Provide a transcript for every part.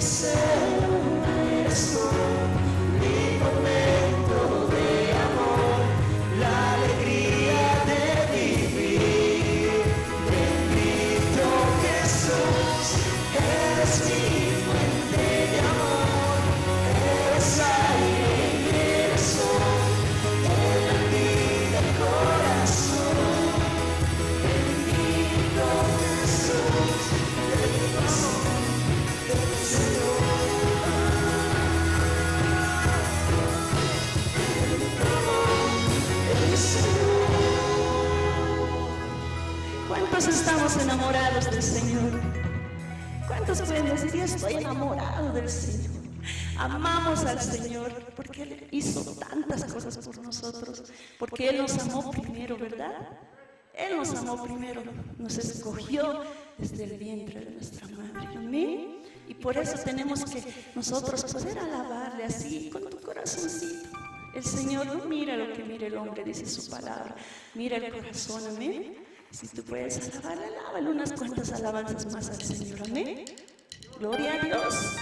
Cielo eres tú, mi momento de amor, la alegría de vivir. Bendito Jesús, eres mi fuente de amor, eres aire y eres sol, en la vida el corazón. Bendito Jesús, del amor del Señor. El Señor. ¿Cuántos estamos enamorados del Señor? ¿Cuántos pueden decir, yo estoy enamorado del Señor? Amamos al Señor porque Él hizo tantas cosas por nosotros, porque Él nos amó primero, ¿verdad? Él nos amó primero, nos escogió desde el vientre de nuestra madre. Amén. Y por eso tenemos que nosotros poder alabarle así, con tu corazoncito. El Señor no mira lo que mira el hombre, dice su palabra. Mira el corazón, amén. Si tú puedes alabarle, alábale unas cuantas alabanzas más al Señor, amén. Gloria a Dios.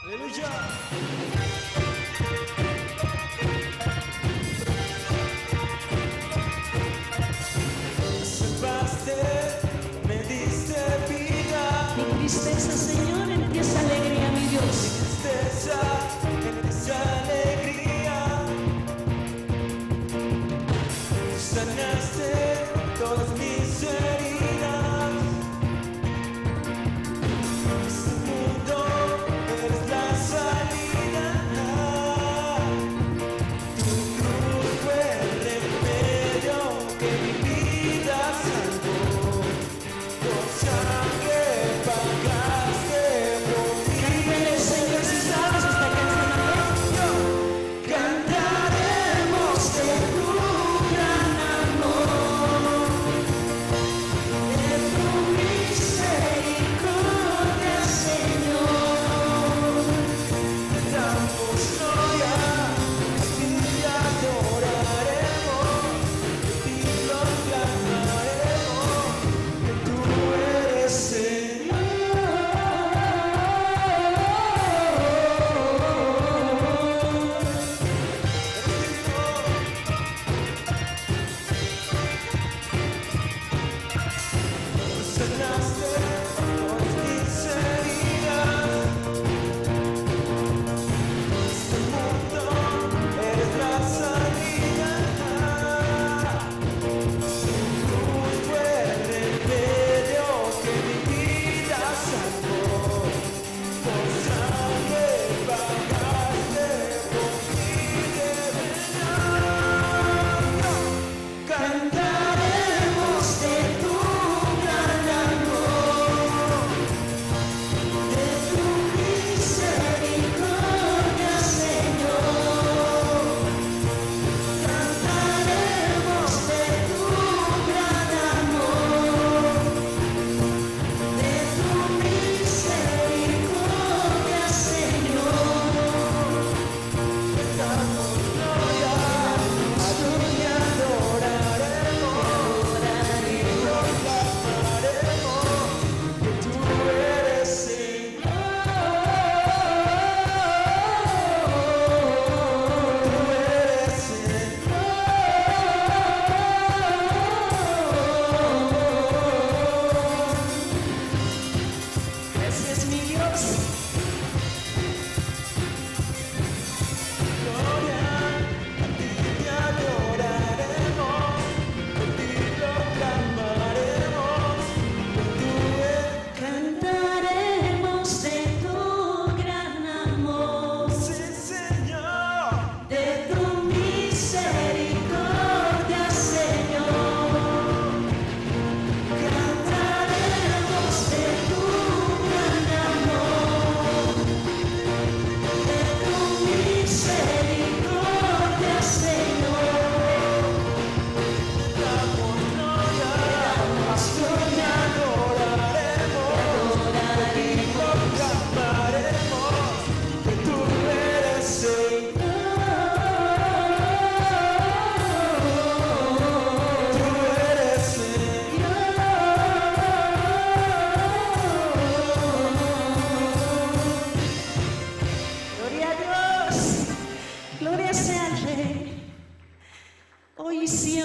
Aleluya. Me salvaste, me diste vida. Mi tristeza, Señor, en ti es alegría, mi Dios. Mi tristeza, en ti es alegría. Sanaste todas mis heridas. Este mundo eres la salida. Tu cruz fue el remedio que mi vida salvó. Con sangre pagaste por mí. Cántale al Señor si sabes esta canción, amén. Cantaremos de tu gran amor.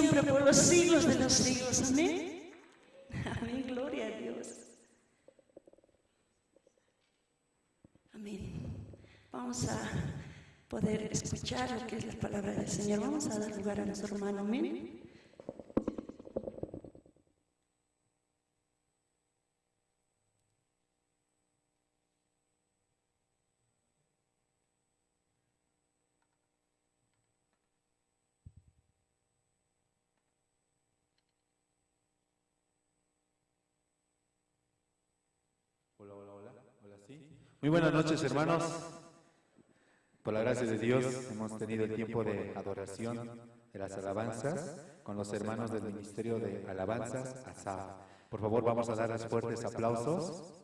siempre, por los siglos de los siglos. Amén. Amén, gloria a Dios. Amén. Vamos a poder escuchar lo que es la palabra del Señor. Vamos a dar lugar a nuestro hermano. Amén. Hola, hola, hola. Hola, sí. Muy buenas noches, hermanos. Por la gracia de Dios hemos tenido el tiempo de adoración de las alabanzas con los hermanos del Ministerio de Alabanzas, ASAF. Por favor, vamos a darles fuertes aplausos.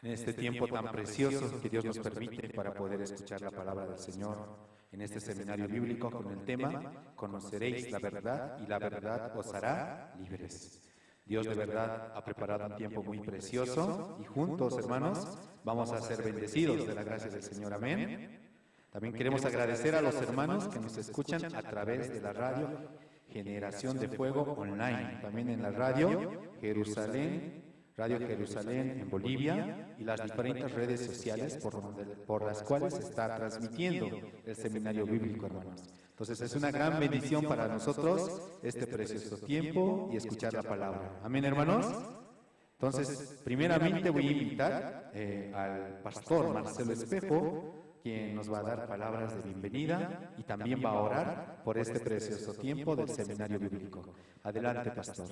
En este tiempo tan precioso que Dios nos permite para poder escuchar la palabra del Señor, en este seminario bíblico con el tema Conoceréis la verdad y la verdad os hará libres. Dios de verdad ha preparado un tiempo muy precioso y juntos, hermanos, vamos a ser bendecidos de la gracia del Señor. Amén. También queremos agradecer a los hermanos que nos escuchan a través de la radio Generación de Fuego Online, también en la radio Jerusalén, Radio Jerusalén en Bolivia y las diferentes redes sociales por las cuales se está transmitiendo el seminario bíblico, hermanos. Entonces es una gran bendición para nosotros este precioso tiempo y escuchar la palabra. Amén, hermanos. Entonces, primeramente voy a invitar al pastor Marcelo Espejo, quien nos va a dar palabras de bienvenida y también va a orar por este precioso tiempo del seminario bíblico. Adelante, pastor.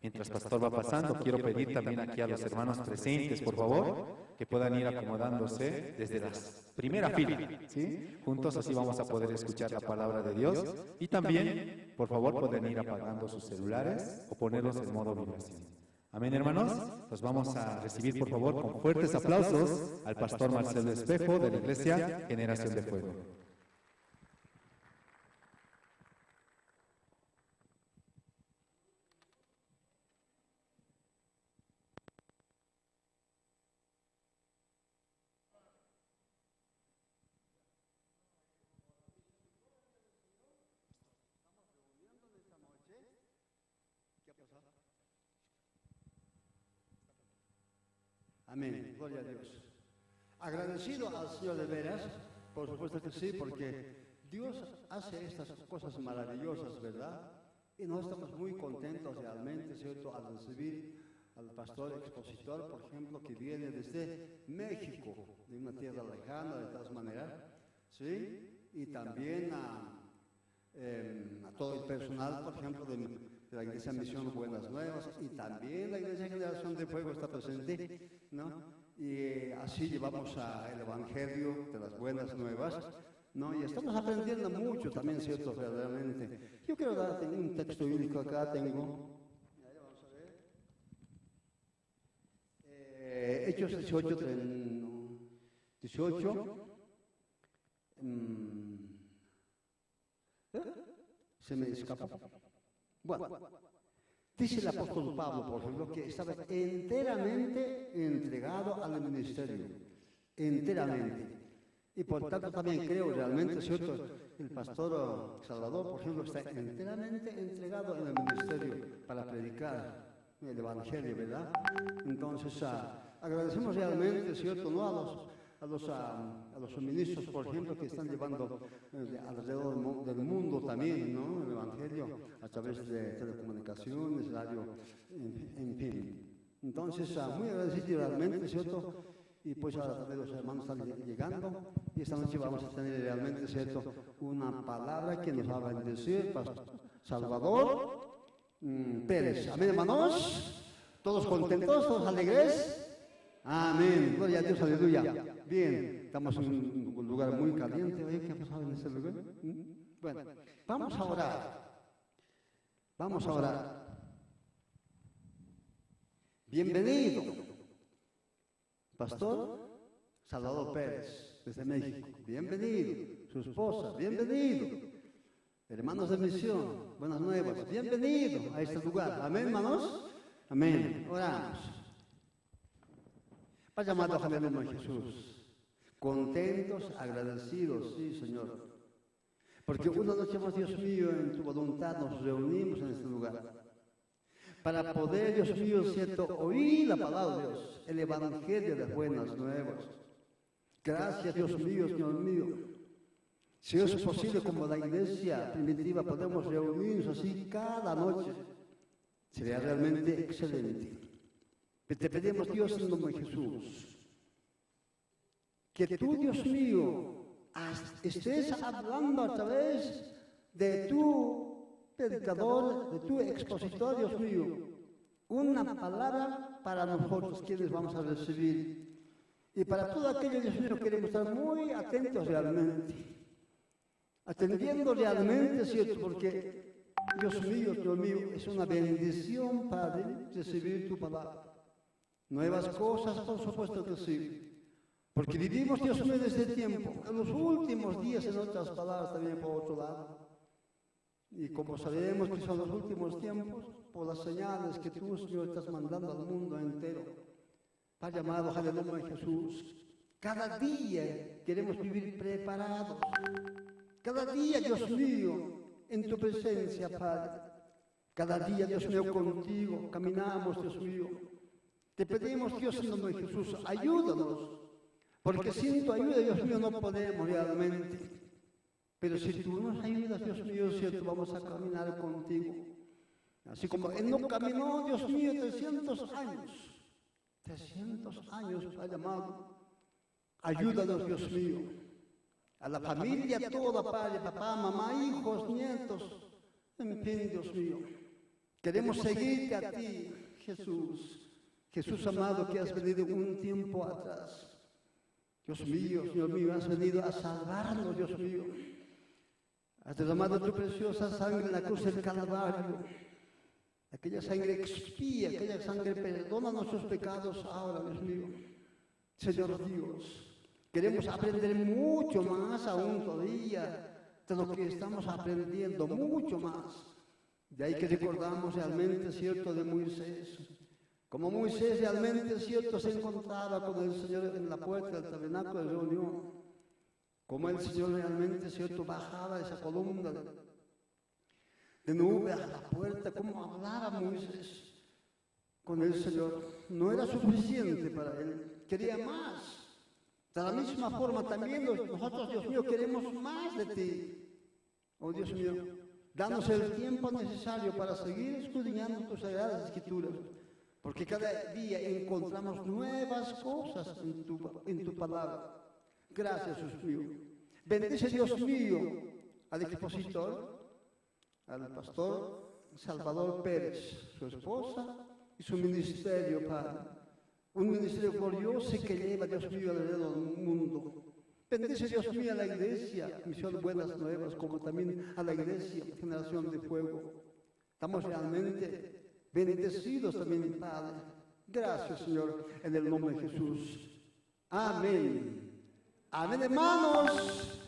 Mientras pastor va pasando, quiero pedir también aquí a los hermanos presentes, por favor, que puedan ir acomodándose desde la primera fila, ¿sí? Juntos así vamos a poder escuchar la palabra de Dios. Y también, por favor, pueden ir apagando sus celulares o ponerlos en modo vibración. Amén, hermanos. Los vamos a recibir, por favor, con fuertes aplausos al pastor Marcelo Espejo de la Iglesia Generación de Fuego. Amén, gloria a Dios. Agradecido al Señor de veras, por supuesto que sí, porque Dios hace estas cosas maravillosas, ¿verdad? Y nosotros estamos muy contentos realmente, ¿cierto?, al recibir al pastor expositor, por ejemplo, que viene desde México, de una tierra lejana, de todas maneras, ¿sí? Y también a todo el personal, por ejemplo, de la Iglesia Misión Buenas Nuevas, y también la Iglesia Generación de Fuego está presente, ¿no? Y así llevamos el Evangelio de las Buenas Nuevas, ¿no? Y estamos aprendiendo mucho también, ¿cierto? Verdaderamente. Yo quiero darte un texto bíblico acá, tengo. Vamos a ver. Hechos 18, 18. Se me escapó. Bueno, dice el apóstol Pablo, por ejemplo, que estaba enteramente entregado al ministerio, enteramente. Y por tanto también creo realmente, ¿cierto? El pastor Salvador, por ejemplo, está enteramente entregado en el ministerio para predicar el Evangelio, ¿verdad? Entonces, agradecemos realmente, ¿cierto? ¿No? A los ministros, por ejemplo, que están llevando alrededor del mundo también, ¿no? El Evangelio a través de telecomunicaciones, radio, en fin. Entonces, muy agradecido realmente, ¿cierto? Y pues ahora también los hermanos están llegando y esta noche vamos a tener realmente, ¿cierto?, una palabra que nos va a bendecir, Pastor Salvador Pérez. Amén, hermanos. ¿Todos contentos? ¿Todos alegres? Amén. Gloria a Dios, aleluya. Bien, estamos en un lugar muy caliente. Oye, ¿qué ha pasado en ese lugar? Bueno, vamos a orar. Vamos a orar. Bienvenido, Pastor Salvador Pérez, desde México. Bienvenido. Su esposa, bienvenido. Hermanos de misión, buenas nuevas, bienvenido a este lugar. Amén, hermanos. Amén. Oramos. Padre amado, en el nombre de Jesús. Contentos, agradecidos, sí, Señor. Porque una noche más, Dios mío, en tu voluntad nos reunimos en este lugar. Para poder, Dios mío, cierto, oír la palabra de Dios, el Evangelio de las buenas nuevas. Gracias, Dios mío, Señor mío. Si es posible, como la iglesia primitiva, podemos reunirnos así cada noche. Sería realmente excelente. Te pedimos, Dios, en nombre de Jesús, que tú, Dios mío, estés hablando a través de tu predicador, de tu expositor, Dios mío, una palabra para nosotros quienes vamos a recibir. Y para todo aquello, Dios mío, queremos estar muy atentos realmente. Atendiendo realmente, ¿cierto? Porque, Dios mío, Dios mío, es una bendición, Padre, recibir tu palabra. Nuevas cosas, por supuesto que sí. Porque vivimos, Dios mío, desde tiempo, en los últimos días, en otras palabras, también por otro lado. Y como sabemos que son los últimos tiempos, por las señales que tú, Señor, estás mandando al mundo entero. Padre amado, en el nombre de Jesús, cada día queremos vivir preparados. Cada día, Dios mío, en tu presencia, Padre. Cada día, Dios mío, contigo caminamos, Dios mío. Te pedimos, Dios, en nombre de Jesús, ayúdanos. Porque sin tu ayuda, Dios mío, no podemos realmente. Pero si tú nos ayudas, Dios mío, cierto, vamos a caminar contigo. Así como Él no caminó, Dios mío, 300 años. 300 años, Padre amado. Ayúdanos, Dios mío. A la familia toda, Padre, papá, mamá, hijos, nietos. En fin, Dios mío. Queremos seguirte a ti, Jesús. Jesús amado, que has venido un tiempo atrás. Dios mío, Señor mío, has venido a salvarnos, Dios mío. Has derramado tu preciosa sangre en la cruz del Calvario. Aquella sangre expía, aquella sangre perdona nuestros pecados ahora, Dios mío. Señor Dios, queremos aprender mucho más aún todavía de lo que estamos aprendiendo, mucho más. De ahí que recordamos realmente, cierto, de Moisés. Como Moisés realmente, cierto, se encontraba con el Señor en la puerta del tabernáculo de reunión. Como el Señor realmente, cierto, bajaba esa columna de nube a la puerta, como hablaba Moisés con el Señor. No era suficiente para él, quería más. De la misma forma también nosotros, Dios mío, queremos más de ti. Oh Dios mío, danos el tiempo necesario para seguir escudriñando tus sagradas escrituras. Porque cada día encontramos nuevas cosas en tu palabra. Gracias, Dios mío. Bendice, Dios mío, al expositor, al pastor Salvador Pérez, su esposa y su ministerio, Padre. Un ministerio glorioso que lleva, Dios mío, alrededor del mundo. Bendice, Dios mío, a la iglesia, Misión Buenas Nuevas, como también a la iglesia, Generación de Fuego. Estamos realmente bendecidos también, Padre. Gracias, Señor, en el nombre de Jesús. Amén. Amén, hermanos.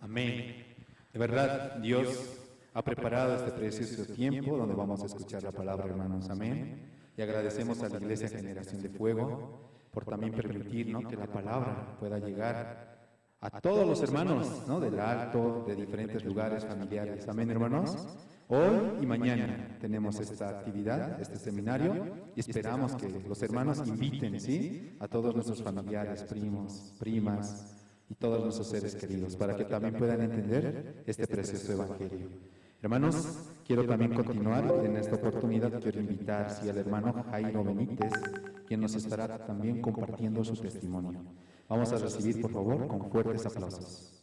Amén. De verdad, Dios ha preparado este precioso tiempo donde vamos a escuchar la palabra, hermanos. Amén. Y agradecemos a la Iglesia Generación de Fuego por también permitir, ¿no?, que la palabra pueda llegar a todos los hermanos, ¿no?, del Alto, de diferentes lugares familiares. Amén, hermanos. Hoy y mañana tenemos esta actividad, este seminario, y esperamos que los hermanos inviten, ¿sí?, a todos nuestros familiares, primos, primas y todos nuestros seres queridos, para que también puedan entender este precioso evangelio. Hermanos, quiero también continuar en esta oportunidad. Quiero invitar, sí, al hermano Jairo Benítez, quien nos estará también compartiendo su testimonio. Vamos a recibir, por favor, con fuertes aplausos.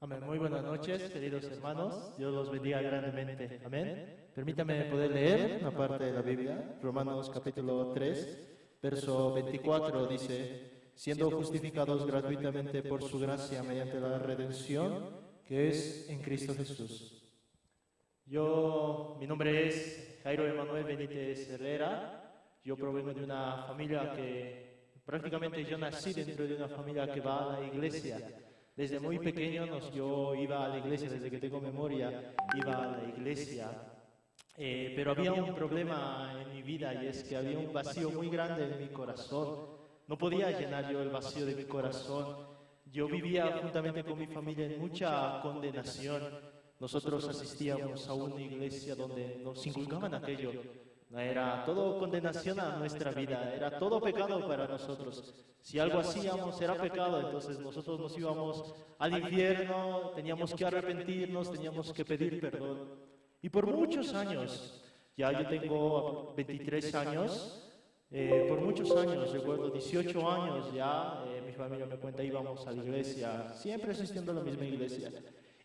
Amén. Muy buenas noches, queridos hermanos. Dios los bendiga grandemente. Amén. Permítame poder leer una parte de la Biblia. Romanos capítulo 3, verso 24 dice: siendo justificados gratuitamente por su gracia mediante la redención que es en Cristo Jesús. Mi nombre es Jairo Emanuel Benítez Herrera. Yo provengo de una familia que prácticamente yo nací dentro de una familia que va a la iglesia. Desde muy pequeño yo iba a la iglesia, desde que tengo memoria, iba a la iglesia. Pero había un problema en mi vida y es que había un vacío muy grande en mi corazón. No podía llenar yo el vacío de mi corazón. Yo vivía juntamente con mi familia en mucha condenación. Nosotros asistíamos a una iglesia donde nos inculcaban aquello. Era todo condenación a nuestra vida, era todo pecado para nosotros. Si algo hacíamos era pecado, entonces nosotros nos íbamos al infierno, teníamos que arrepentirnos, teníamos que pedir perdón. Y por muchos años, ya yo tengo 23 años, por muchos años, recuerdo 18 años ya, mi familia me cuenta, íbamos a la iglesia, siempre asistiendo a la misma iglesia.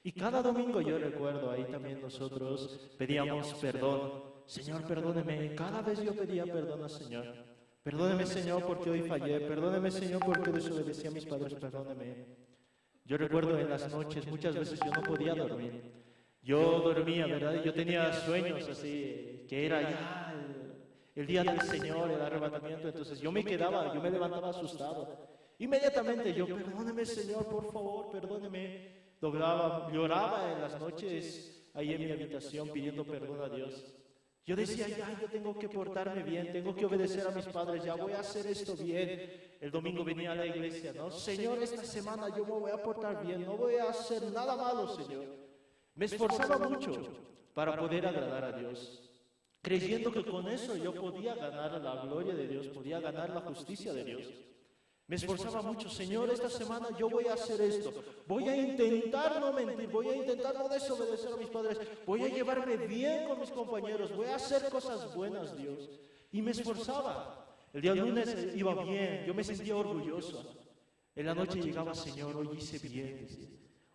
Y cada domingo yo recuerdo, ahí también nosotros pedíamos perdón. Señor, perdóneme. Cada vez yo pedía perdón al Señor. Perdóneme, Señor, porque hoy fallé. Perdóneme, Señor, porque desobedecí a mis padres. Perdóneme. Yo recuerdo en las noches, muchas veces yo no podía dormir. Yo dormía, ¿verdad? Yo tenía sueños así, que era ya el día del Señor, el arrebatamiento. Entonces yo me quedaba, yo me levantaba asustado. Inmediatamente yo, perdóneme, Señor, por favor, perdóneme. Doblaba, lloraba en las noches ahí en mi habitación pidiendo perdón a Dios. Yo decía, ya, yo tengo que portarme bien, tengo que obedecer a mis padres, ya voy a hacer esto bien. El domingo venía a la iglesia, ¿no? Señor, esta semana yo me voy a portar bien, no voy a hacer nada malo, Señor. Me esforzaba mucho para poder agradar a Dios, creyendo que con eso yo podía ganar la gloria de Dios, podía ganar la justicia de Dios. Me esforzaba mucho, Señor, esta semana yo voy a hacer esto, voy a intentar no mentir, voy a intentar no desobedecer a mis padres, voy a llevarme bien con mis compañeros, voy a hacer cosas buenas, Dios. Y me esforzaba. El día lunes iba bien, yo me sentía orgulloso. En la noche llegaba, Señor, hoy hice bien, decía.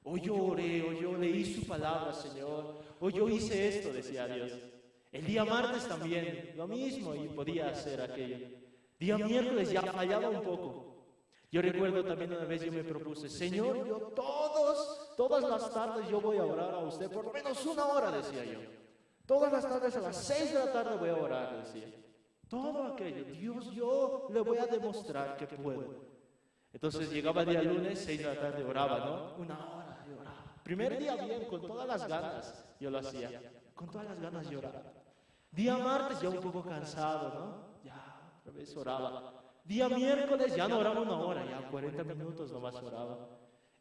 Hoy yo oré, hoy yo leí su palabra, Señor, hoy yo hice esto, decía Dios. El día martes también, lo mismo, y podía hacer aquello. Día miércoles ya fallaba un poco. Yo recuerdo también una vez yo me propuse, Señor, yo todas las tardes yo voy a orar a usted, por lo menos una hora, decía yo. Todas las tardes a las 6 de la tarde voy a orar, decía. Todo aquello, Dios, yo le voy a demostrar que puedo. Entonces llegaba el día lunes, 6 de la tarde oraba, ¿no? Una hora yo oraba. Primer día bien, con todas las ganas yo lo hacía. Con todas las ganas lloraba. Día martes ya un poco cansado, ¿no? Ya, otra vez oraba. Día miércoles ya no oraba una hora, ya 40 minutos nomás oraba.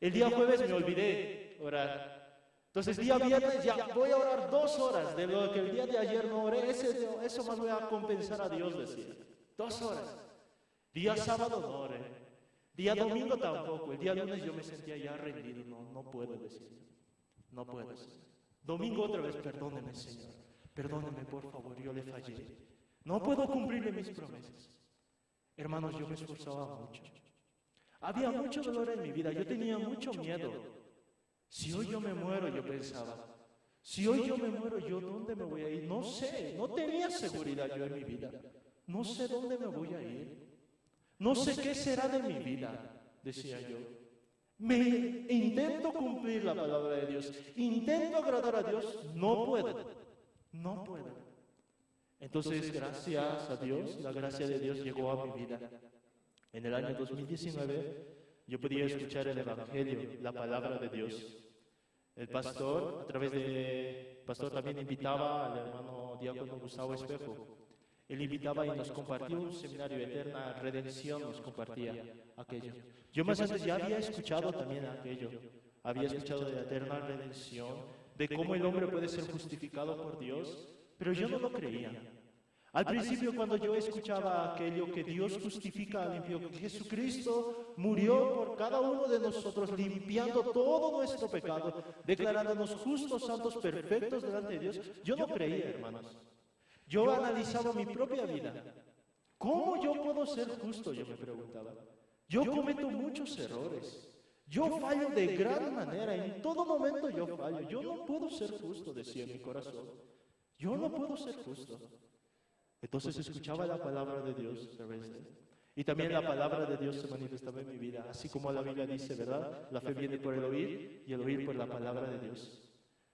El día jueves me olvidé orar. Entonces día viernes ya voy a orar 2 horas de lo que el día de ayer no oré, eso más voy a compensar a Dios, decía. 2 horas. Día sábado no oré. Día domingo tampoco. El día lunes yo me sentía ya rendido. No puedo, decir. No puedo, Señor. Domingo otra vez, perdóneme, Señor. Perdóneme, por favor, yo le fallé. No puedo cumplirle mis promesas. Hermanos, yo me esforzaba mucho. Había mucho dolor en mi vida, yo tenía mucho miedo. Si hoy yo me muero, yo pensaba. Si hoy yo me muero, ¿yo dónde me voy a ir? No sé, no tenía seguridad yo en mi vida. No sé dónde me voy a ir. No sé qué será de mi vida, decía yo. Me intento cumplir la palabra de Dios, intento agradar a Dios, no puedo, no puedo. Entonces, gracias a Dios, la gracia de Dios llegó a mi vida. En el año 2019, yo podía escuchar el Evangelio, la palabra de Dios. El pastor, a través de pastor también invitaba al hermano diácono Gustavo Espejo. Él invitaba y nos compartió un seminario, Eterna Redención, nos compartía aquello. Yo más antes ya había escuchado también aquello. Había escuchado de la Eterna Redención, de cómo el hombre puede ser justificado por Dios, pero yo no lo creía. Al principio, cuando yo escuchaba aquello que Dios justifica al limpio, que Jesucristo murió por cada uno de nosotros, limpiando todo nuestro pecado, declarándonos justos, santos, perfectos delante de Dios, yo no creía, hermanos. Yo analizaba mi propia vida. ¿Cómo yo puedo ser justo? Yo me preguntaba. Yo cometo muchos errores. Yo fallo de gran manera. En todo momento yo fallo. Yo no puedo ser justo, decía mi corazón. Yo no puedo ser justo. Entonces escuchaba la palabra de Dios a través de él. Y también la palabra de Dios se manifestaba en mi vida. Así como la Biblia dice, ¿verdad? La fe viene por el oír y el oír por la palabra de Dios.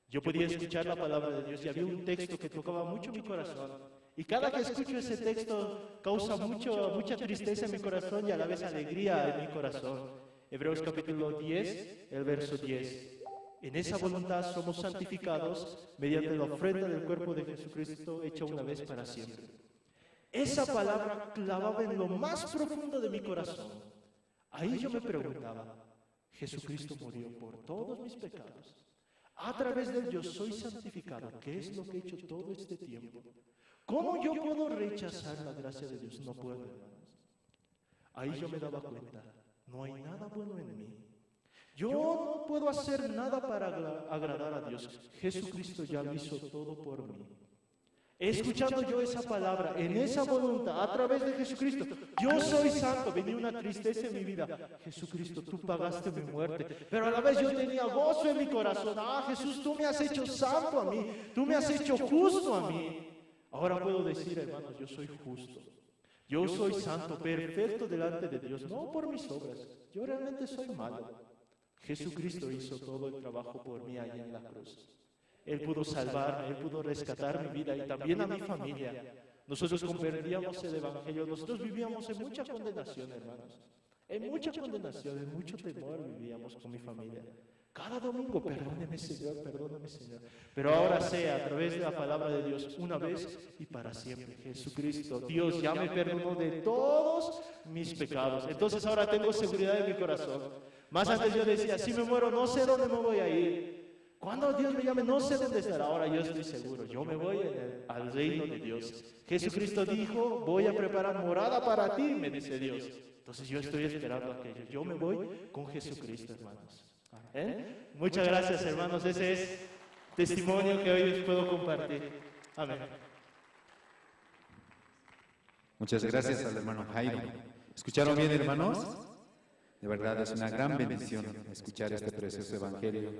Yo podía escuchar la palabra de Dios y había un texto que tocaba mucho mi corazón. Y cada que escucho ese texto causa mucha tristeza en mi corazón y a la vez alegría en mi corazón. Hebreos capítulo 10, el verso 10. En esa voluntad somos santificados mediante la ofrenda del cuerpo de Jesucristo hecha una vez para siempre. Esa palabra clavaba en lo más profundo de mi corazón. Ahí yo me preguntaba, Jesucristo murió por todos mis pecados. A través de él yo soy santificado. ¿Qué es lo que he hecho todo este tiempo? ¿Cómo yo puedo rechazar la gracia de Dios? No puedo, hermanos. Ahí yo me daba cuenta, no hay nada bueno en mí. Yo no puedo hacer nada para agradar a Dios. Jesucristo ya lo hizo todo por mí. Escuchando yo esa palabra, en esa voluntad, a través de Jesucristo, yo soy santo. Venía una tristeza en mi vida. Jesucristo, tú pagaste mi muerte. Pero a la vez yo tenía gozo en mi corazón. Ah, Jesús, tú me has hecho santo a mí. Tú me has hecho justo a mí. Ahora puedo decir, hermanos, yo soy justo. Yo soy santo, perfecto delante de Dios, no por mis obras. Yo realmente soy malo. Jesucristo hizo todo el trabajo por mí allá en la cruz. Él pudo salvarme, Él pudo rescatar mi vida y también a mi familia. Nosotros comprendíamos el Evangelio, nosotros vivíamos en mucha condenación, hermanos. En mucha condenación, en mucho temor vivíamos con mi familia. Cada domingo, perdóneme, Señor, perdóname, Señor. Pero ahora sea a través de la palabra de Dios, una vez y para siempre. Jesucristo, Dios ya me perdonó de todos mis pecados. Entonces ahora tengo seguridad en mi corazón. Más antes yo decía, si me muero, no sé dónde me voy a ir. Cuando Dios me llame, no sé dónde estará. Ahora yo estoy seguro, yo me voy al reino de Dios. Jesucristo dijo, voy a preparar morada para ti, me dice Dios. Entonces yo estoy esperando aquello. Yo me voy con Jesucristo, hermanos. ¿Eh? Muchas gracias, hermanos. Ese es testimonio que hoy les puedo compartir. Amén. Muchas gracias al hermano Jairo. ¿Escucharon bien, hermanos? De verdad es una gran bendición escuchar este precioso evangelio,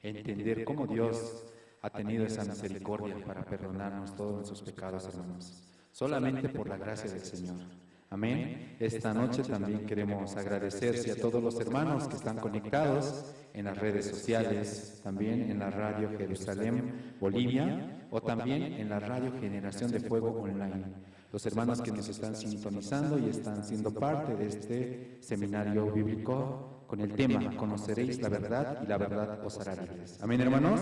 entender cómo Dios ha tenido esa misericordia para perdonarnos todos nuestros pecados, hermanos, solamente por la gracia del Señor. Amén. Esta noche también queremos agradecerse a todos los hermanos que están conectados en las redes sociales, también en la radio Jerusalén, Bolivia, o también en la radio Generación de Fuego Online. Los hermanos que nos están sintonizando y están siendo parte de este seminario bíblico con el tema Conoceréis la verdad y la verdad os hará libres. Amén, hermanos.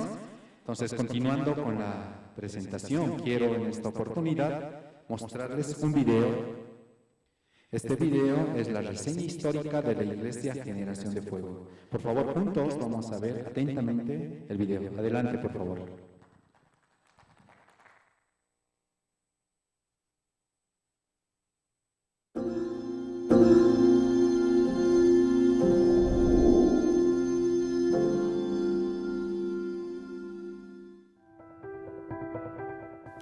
Entonces, continuando con la presentación, quiero en esta oportunidad mostrarles un video. Este video es la reseña histórica de la Iglesia Generación de Fuego. Por favor, juntos vamos a ver atentamente el video. Adelante, por favor.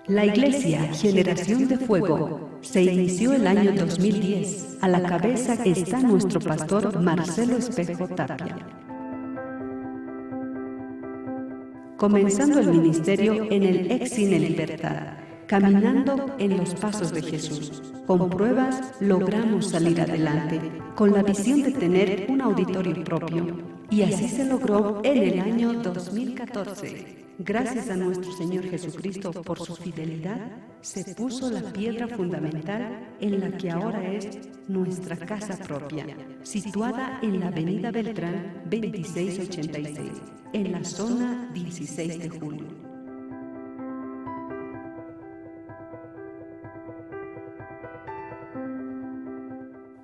La Iglesia Generación de Fuego se inició el año 2010. A la cabeza está nuestro pastor Marcelo Espejo Tapia. Comenzando el ministerio en el ex Cine Libertad, caminando en los pasos de Jesús. Con pruebas logramos salir adelante, con la visión de tener un auditorio propio. Y así se logró en el año 2014. Gracias a nuestro Señor Jesucristo por su fidelidad, se puso la piedra fundamental en la que ahora es nuestra casa propia, situada en la Avenida Beltrán 2686, en la zona 16 de Julio.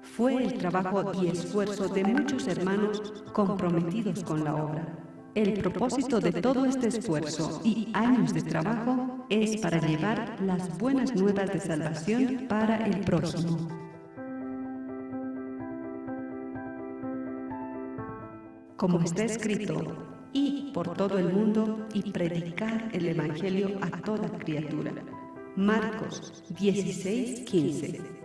Fue el trabajo y esfuerzo de muchos hermanos comprometidos con la obra. El propósito de todo este esfuerzo y años de trabajo es para llevar las buenas nuevas de salvación para el prójimo. Como está escrito, id por todo el mundo y predicad el Evangelio a toda criatura. Marcos 16:15.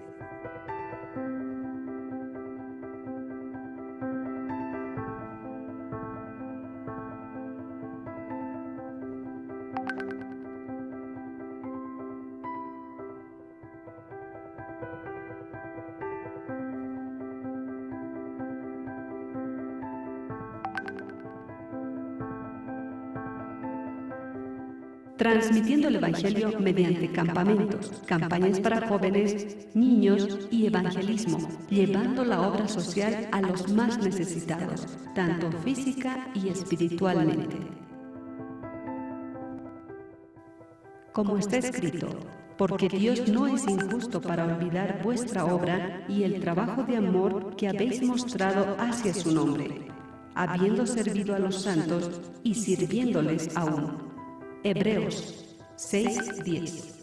Transmitiendo el Evangelio mediante campamentos, campañas para jóvenes, niños y evangelismo, llevando la obra social a los más necesitados, tanto física y espiritualmente. Como está escrito, porque Dios no es injusto para olvidar vuestra obra y el trabajo de amor que habéis mostrado hacia su nombre, habiendo servido a los santos y sirviéndoles aún. Hebreos 6:10.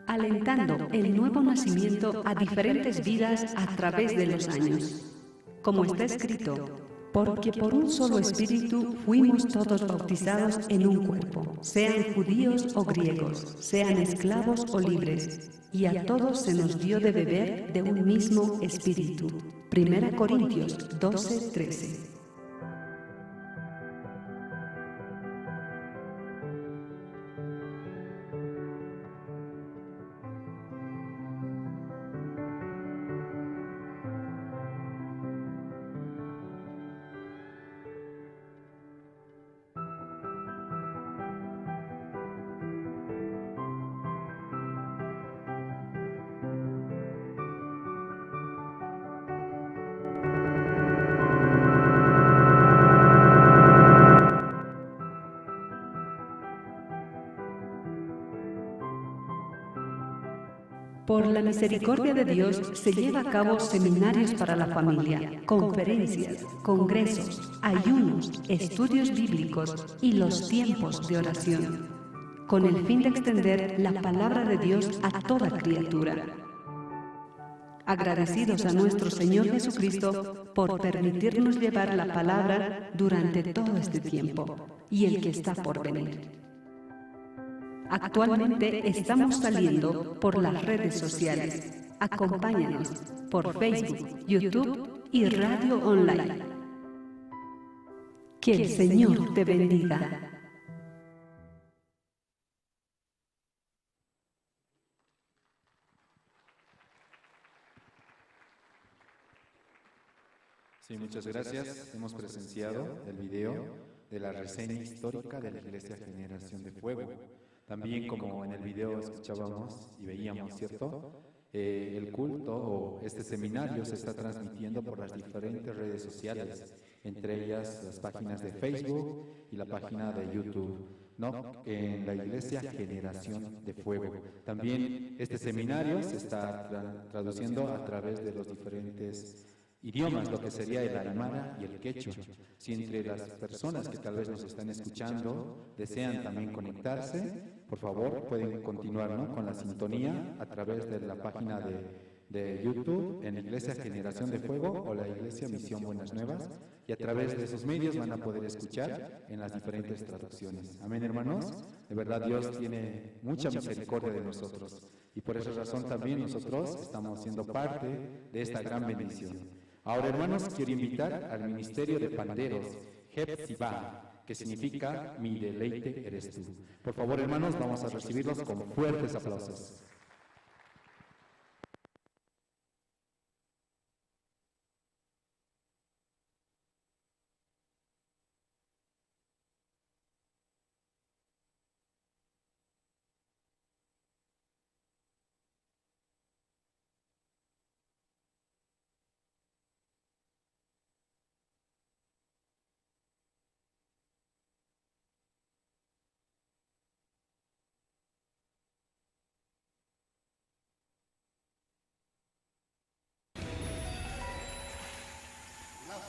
Alentando el nuevo nacimiento a diferentes vidas a través de los años. Como está escrito, porque por un solo espíritu fuimos todos bautizados en un cuerpo, sean judíos o griegos, sean esclavos o libres, y a todos se nos dio de beber de un mismo espíritu. 1 Corintios 12:13. Por la misericordia de Dios se lleva a cabo seminarios para la familia, conferencias, congresos, ayunos, estudios bíblicos y los tiempos de oración, con el fin de extender la palabra de Dios a toda criatura. Agradecidos a nuestro Señor Jesucristo por permitirnos llevar la palabra durante todo este tiempo y el que está por venir. Actualmente estamos saliendo por las redes sociales. Acompáñanos por Facebook, YouTube y Radio Online. Que el Señor te bendiga. Sí, muchas gracias. Hemos presenciado el video de la reseña histórica de la Iglesia Generación de Fuego. También, como en el video escuchábamos y veíamos, ¿cierto? El culto o este seminario se está transmitiendo por las diferentes redes sociales, entre ellas las páginas de Facebook y la página de YouTube, ¿no? En la Iglesia Generación de Fuego. También este seminario se está traduciendo a través de los diferentes idiomas, lo que sería el aymara y el quechua. Si entre las personas que tal vez nos están escuchando desean también conectarse, por favor pueden continuar, ¿no?, con la sintonía a través de la página de YouTube en Iglesia Generación de Fuego o la Iglesia Misión Buenas Nuevas, y a través de esos medios van a poder escuchar en las diferentes traducciones. Amén, hermanos. De verdad Dios tiene mucha misericordia de nosotros y por esa razón también nosotros estamos siendo parte de esta gran bendición. Ahora, hermanos, quiero invitar al Ministerio de Panderos, Hepzibah, que significa mi deleite eres tú. Por favor, hermanos, vamos a recibirlos con fuertes aplausos.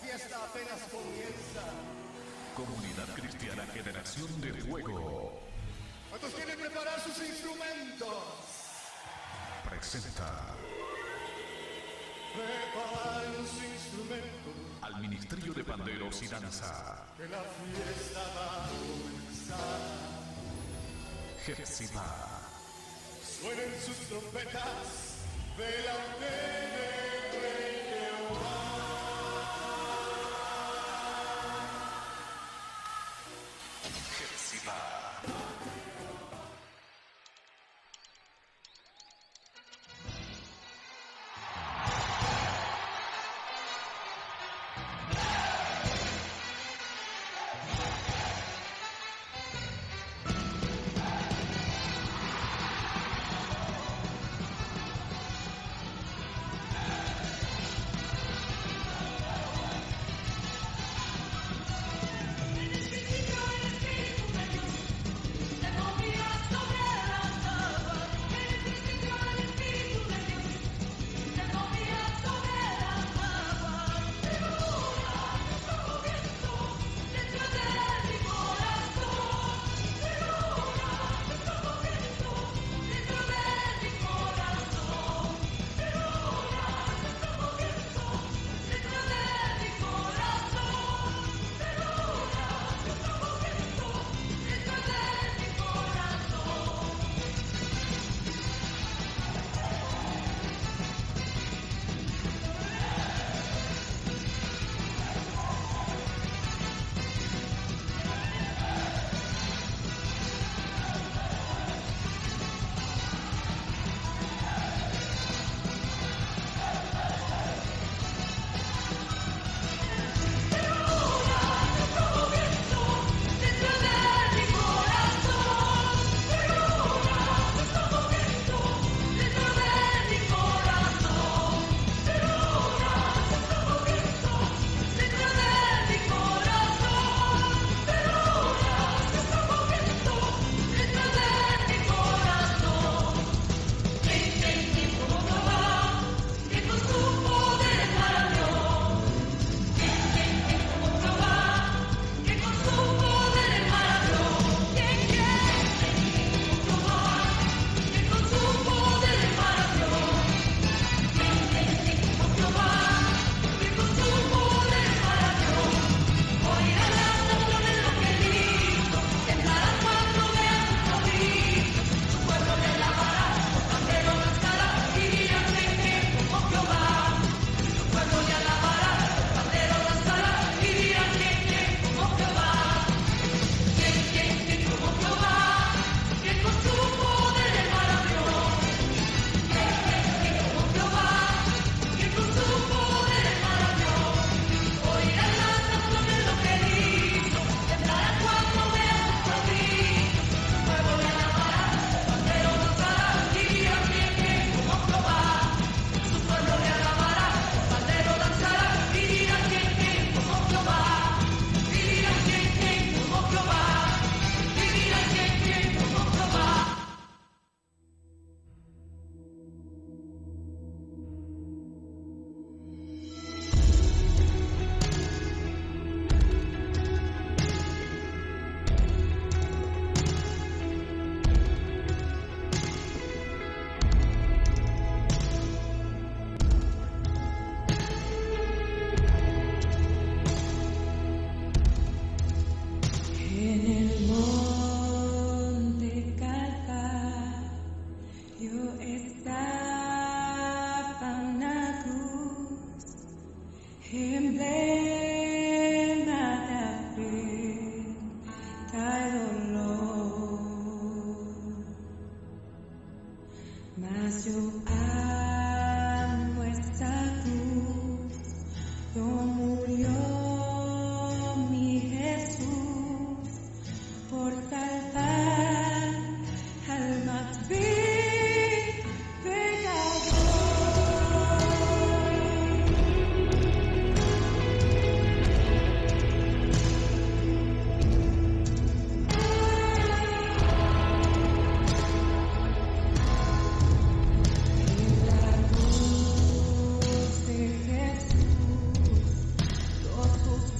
Fiesta apenas comienza. Comunidad Cristiana Generación de Fuego. ¿Cuántos quieren preparar sus instrumentos? Presenta. Preparen los instrumentos. Al Ministerio de Panderos y Danza. Que la fiesta va a comenzar. Hepzibah. Suenen sus trompetas delante del rey. Jehová. Jepsiba.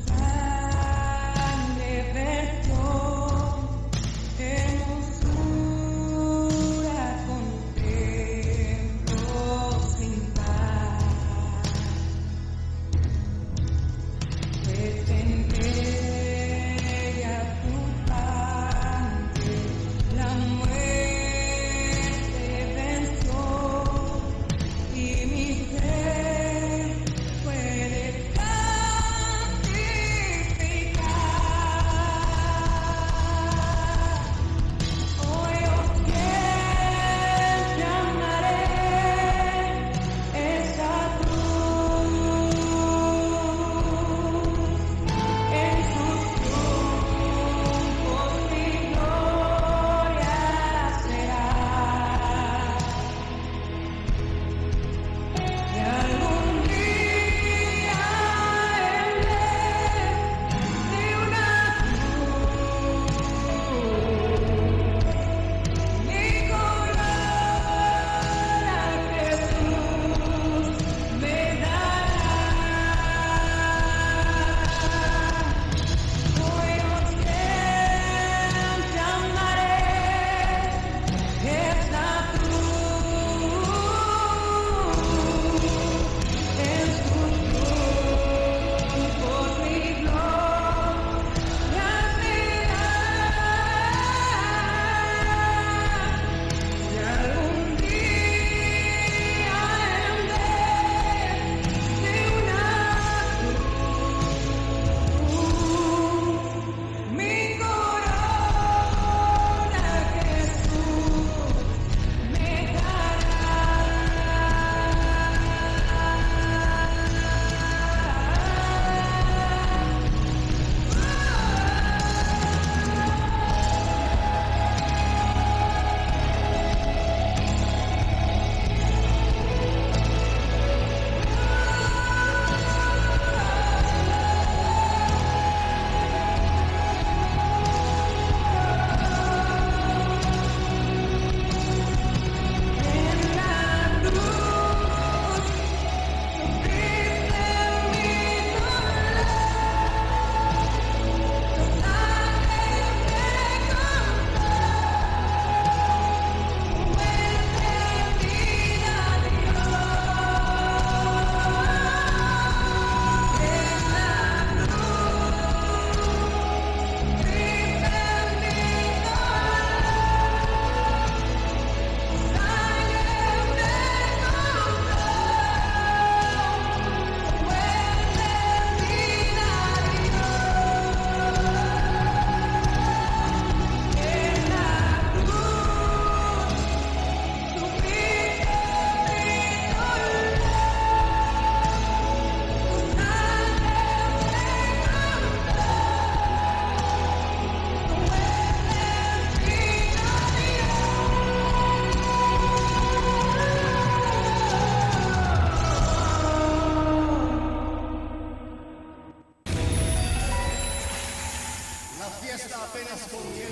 Sangre vertió.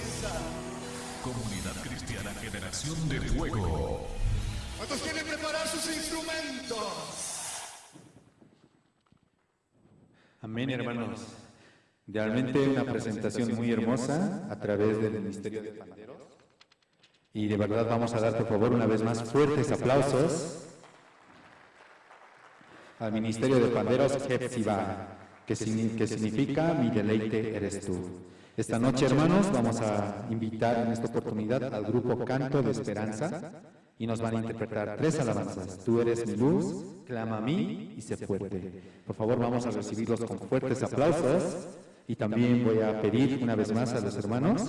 comienza. Comunidad Cristiana Generación de Fuego. ¿Cuántos quieren preparar sus instrumentos? Amén, hermanos. Realmente una presentación muy hermosa a través del Ministerio de Panderos. Y de verdad vamos a dar, por favor, una vez más fuertes aplausos al Ministerio de Panderos Jepzibah, que significa mi deleite eres tú. Esta noche, hermanos, vamos a invitar en esta oportunidad al grupo Canto de Esperanza y nos van a interpretar tres alabanzas. Tú eres mi luz, clama a mí y sé fuerte. Por favor, vamos a recibirlos con fuertes aplausos y también voy a pedir una vez más a los hermanos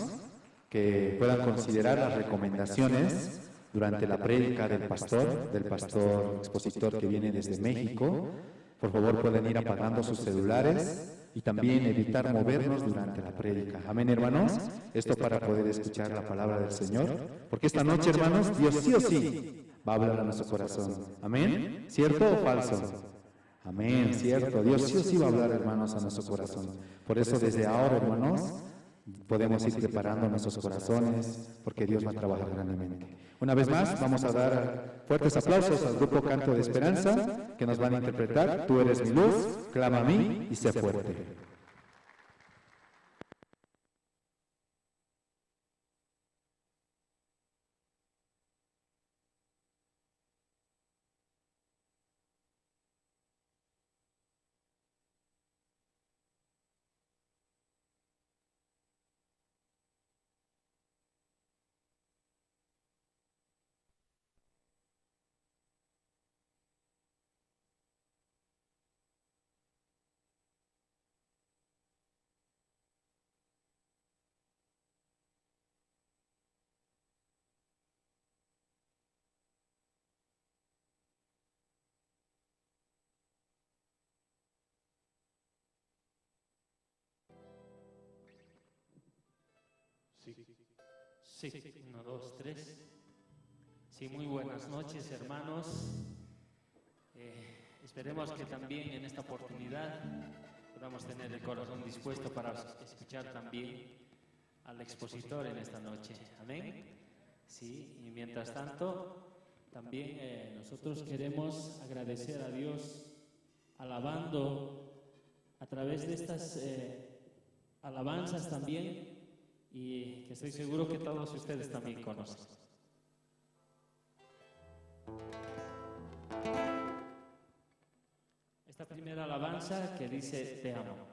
que puedan considerar las recomendaciones durante la prédica del pastor expositor que viene desde México. Por favor, pueden ir apagando sus celulares y también evitar movernos durante la prédica. Amén, hermanos. Esto para poder escuchar la palabra del Señor. Porque esta noche, hermanos, Dios sí o sí va a hablar a nuestro corazón. Amén. ¿Cierto o falso? Amén, cierto. Dios sí o sí va a hablar, hermanos, a nuestro corazón. Por eso desde ahora, hermanos, podemos ir preparando nuestros corazones, porque Dios va a trabajar grandemente. Una vez más, vamos a dar fuertes aplausos al grupo Canto de Esperanza, que nos van a interpretar Tú eres mi luz, clama a mí y sé fuerte. Sí, 1, 2, 3. Sí, muy buenas noches, hermanos. Esperemos que también en esta oportunidad podamos tener el corazón dispuesto para escuchar también al expositor en esta noche. Amén. Sí, y mientras tanto, también nosotros queremos agradecer a Dios alabando a través de estas alabanzas también, y que estoy seguro que todos ustedes también conocen. Esta primera alabanza que dice Te amo.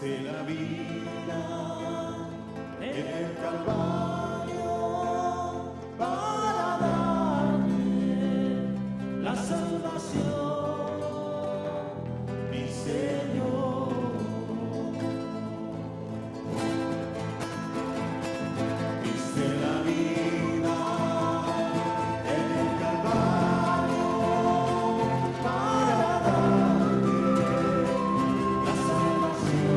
De la vida en el Calvario para darme la salvación, mi Señor. Diste la vida en el Calvario para darme la salvación.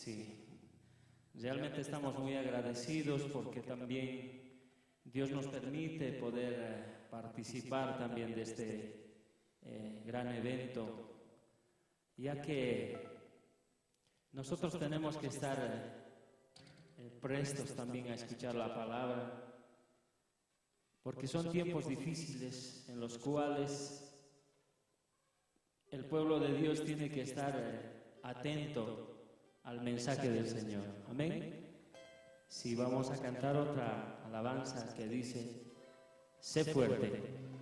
Sí, realmente estamos muy agradecidos porque también Dios nos permite poder participar también de este gran evento, ya que nosotros tenemos que estar prestos también a escuchar la palabra, porque son tiempos difíciles en los cuales el pueblo de Dios tiene que estar atento al mensaje del Señor. Amén. Si vamos a cantar otra alabanza que dice, sé fuerte.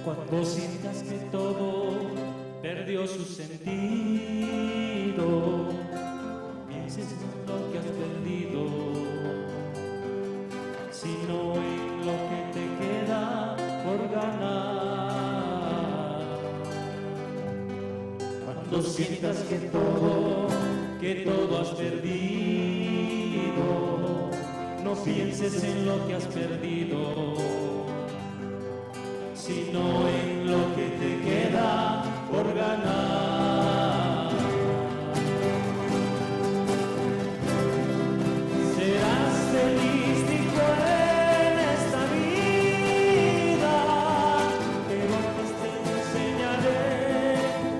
Cuando sientas que todo perdió su sentido, pienses en lo que has perdido, sino en lo que te queda por ganar. Cuando sientas que todo has perdido, no pienses en lo que has perdido, sino en lo que te queda por ganar. Serás feliz, dijo, en esta vida, pero antes te enseñaré,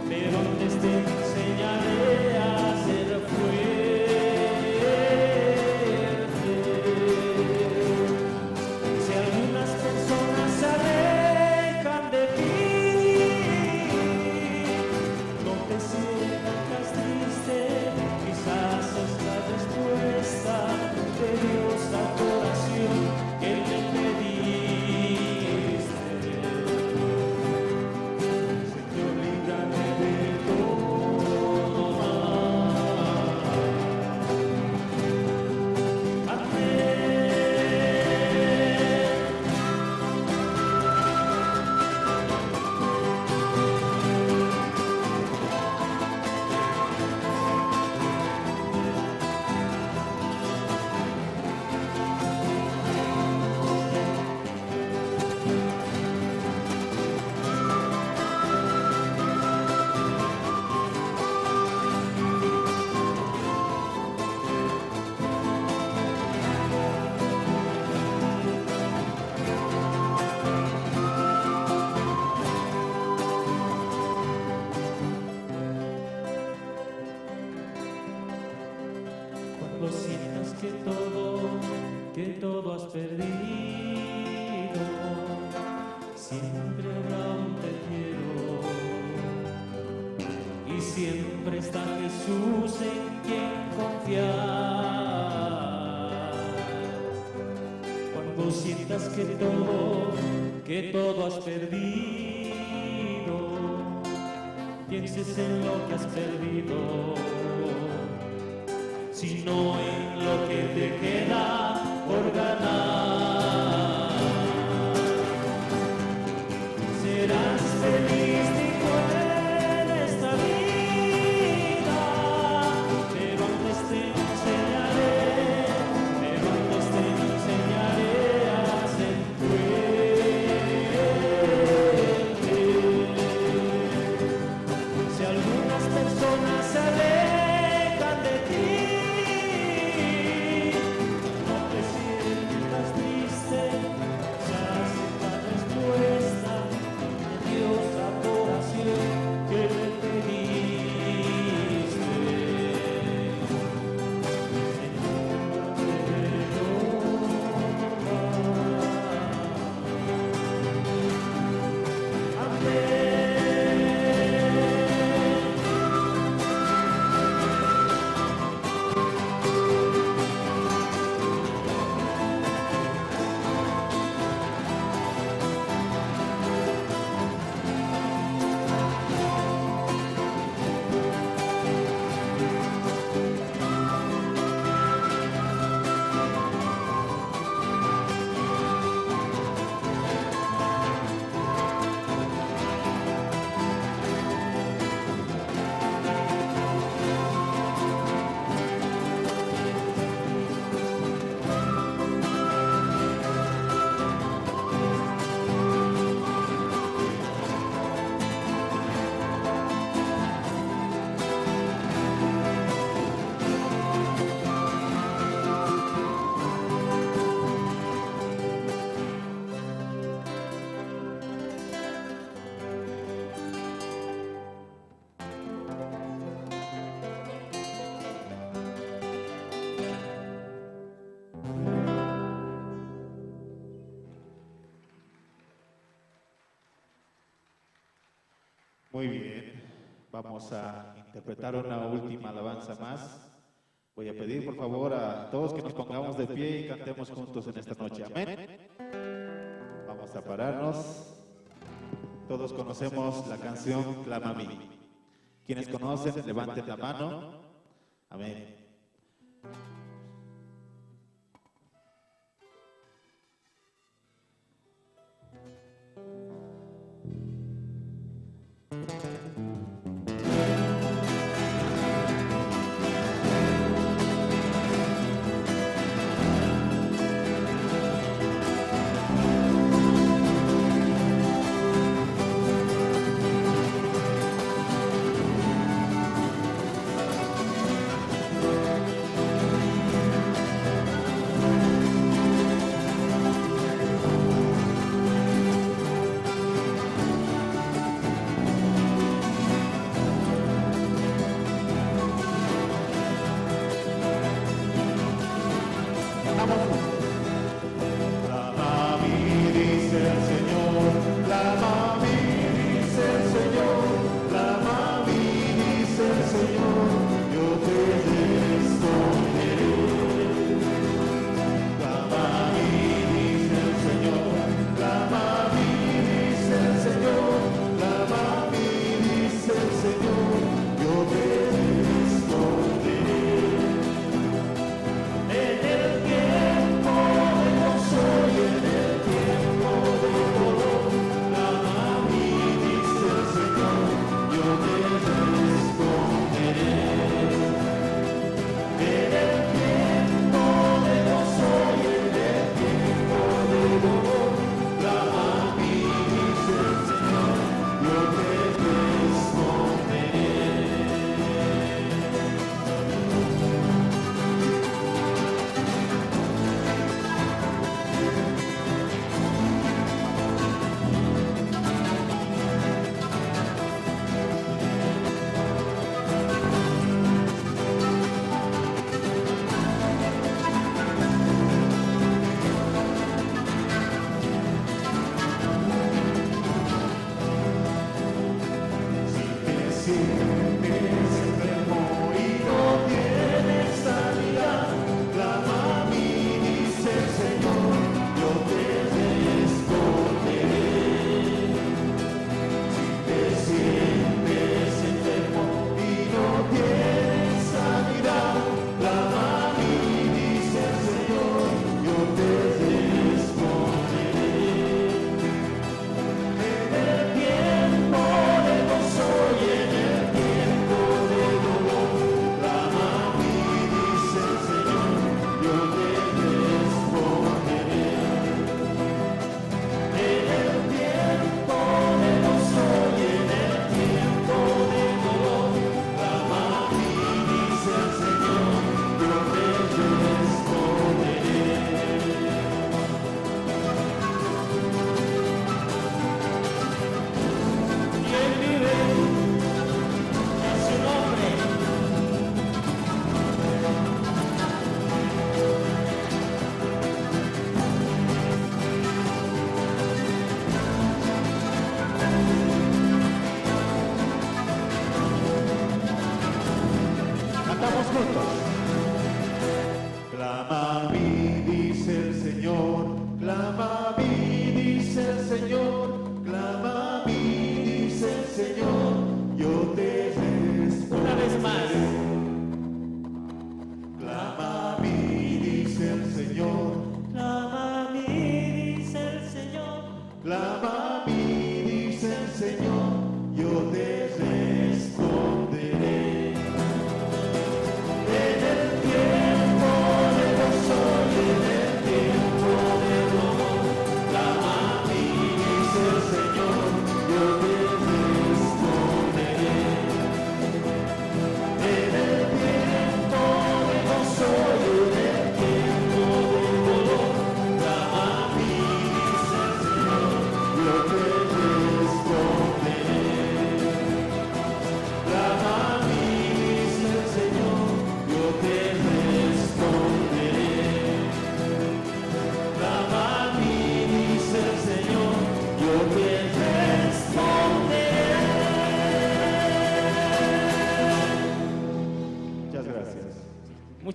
pero antes te enseñaré a ser fuerte. Si algunas personas se alejan de ti, no te sientas triste, quizás es la respuesta de Dios a tu oración que le pediste. Señor, líbrame de todo mal. Amén. Cuando sientas que todo has perdido, siempre habrá un te quiero. Y siempre está Jesús en quien confiar. Cuando sientas que todo has perdido, pienses en lo que has perdido, sino en lo que te queda por ganar. Serás feliz, dijo, en esta vida, pero antes te enseñaré, pero antes te enseñaré a ser fuerte. Si algunas personas se alejan de ti, Muy bien, vamos a interpretar una última alabanza más. Voy a pedir por favor a todos que nos pongamos de pie y cantemos juntos en esta noche. Amén. Vamos a pararnos. Todos conocemos la canción Clama a mí. Quienes conocen, levanten la mano. Amén. Clama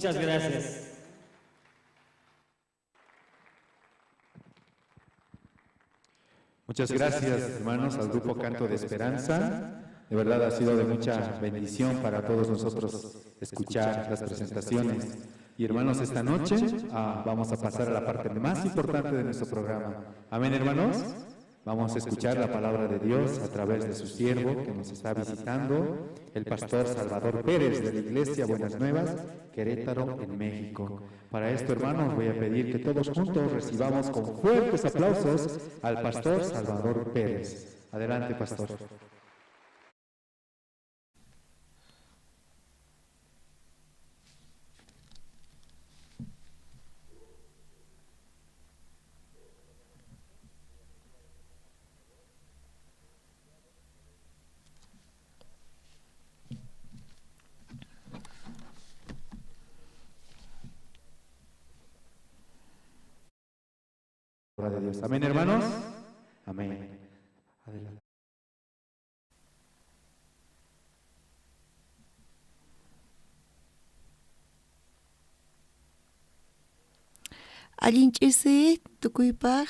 Muchas gracias. Muchas gracias, hermanos, al grupo Canto de Esperanza. De verdad ha sido de mucha bendición para todos nosotros escuchar las presentaciones. Y hermanos, esta noche vamos a pasar a la parte más importante de nuestro programa. Amén, hermanos. Vamos a escuchar la palabra de Dios a través de su siervo que nos está visitando, el pastor Salvador Pérez de la Iglesia Buenas Nuevas, Querétaro, en México. Para esto, hermanos, voy a pedir que todos juntos recibamos con fuertes aplausos al pastor Salvador Pérez. Adelante, pastor. De Dios. Amén, hermanos. Amén. Adelante. Allin ch'isi tukuypaj.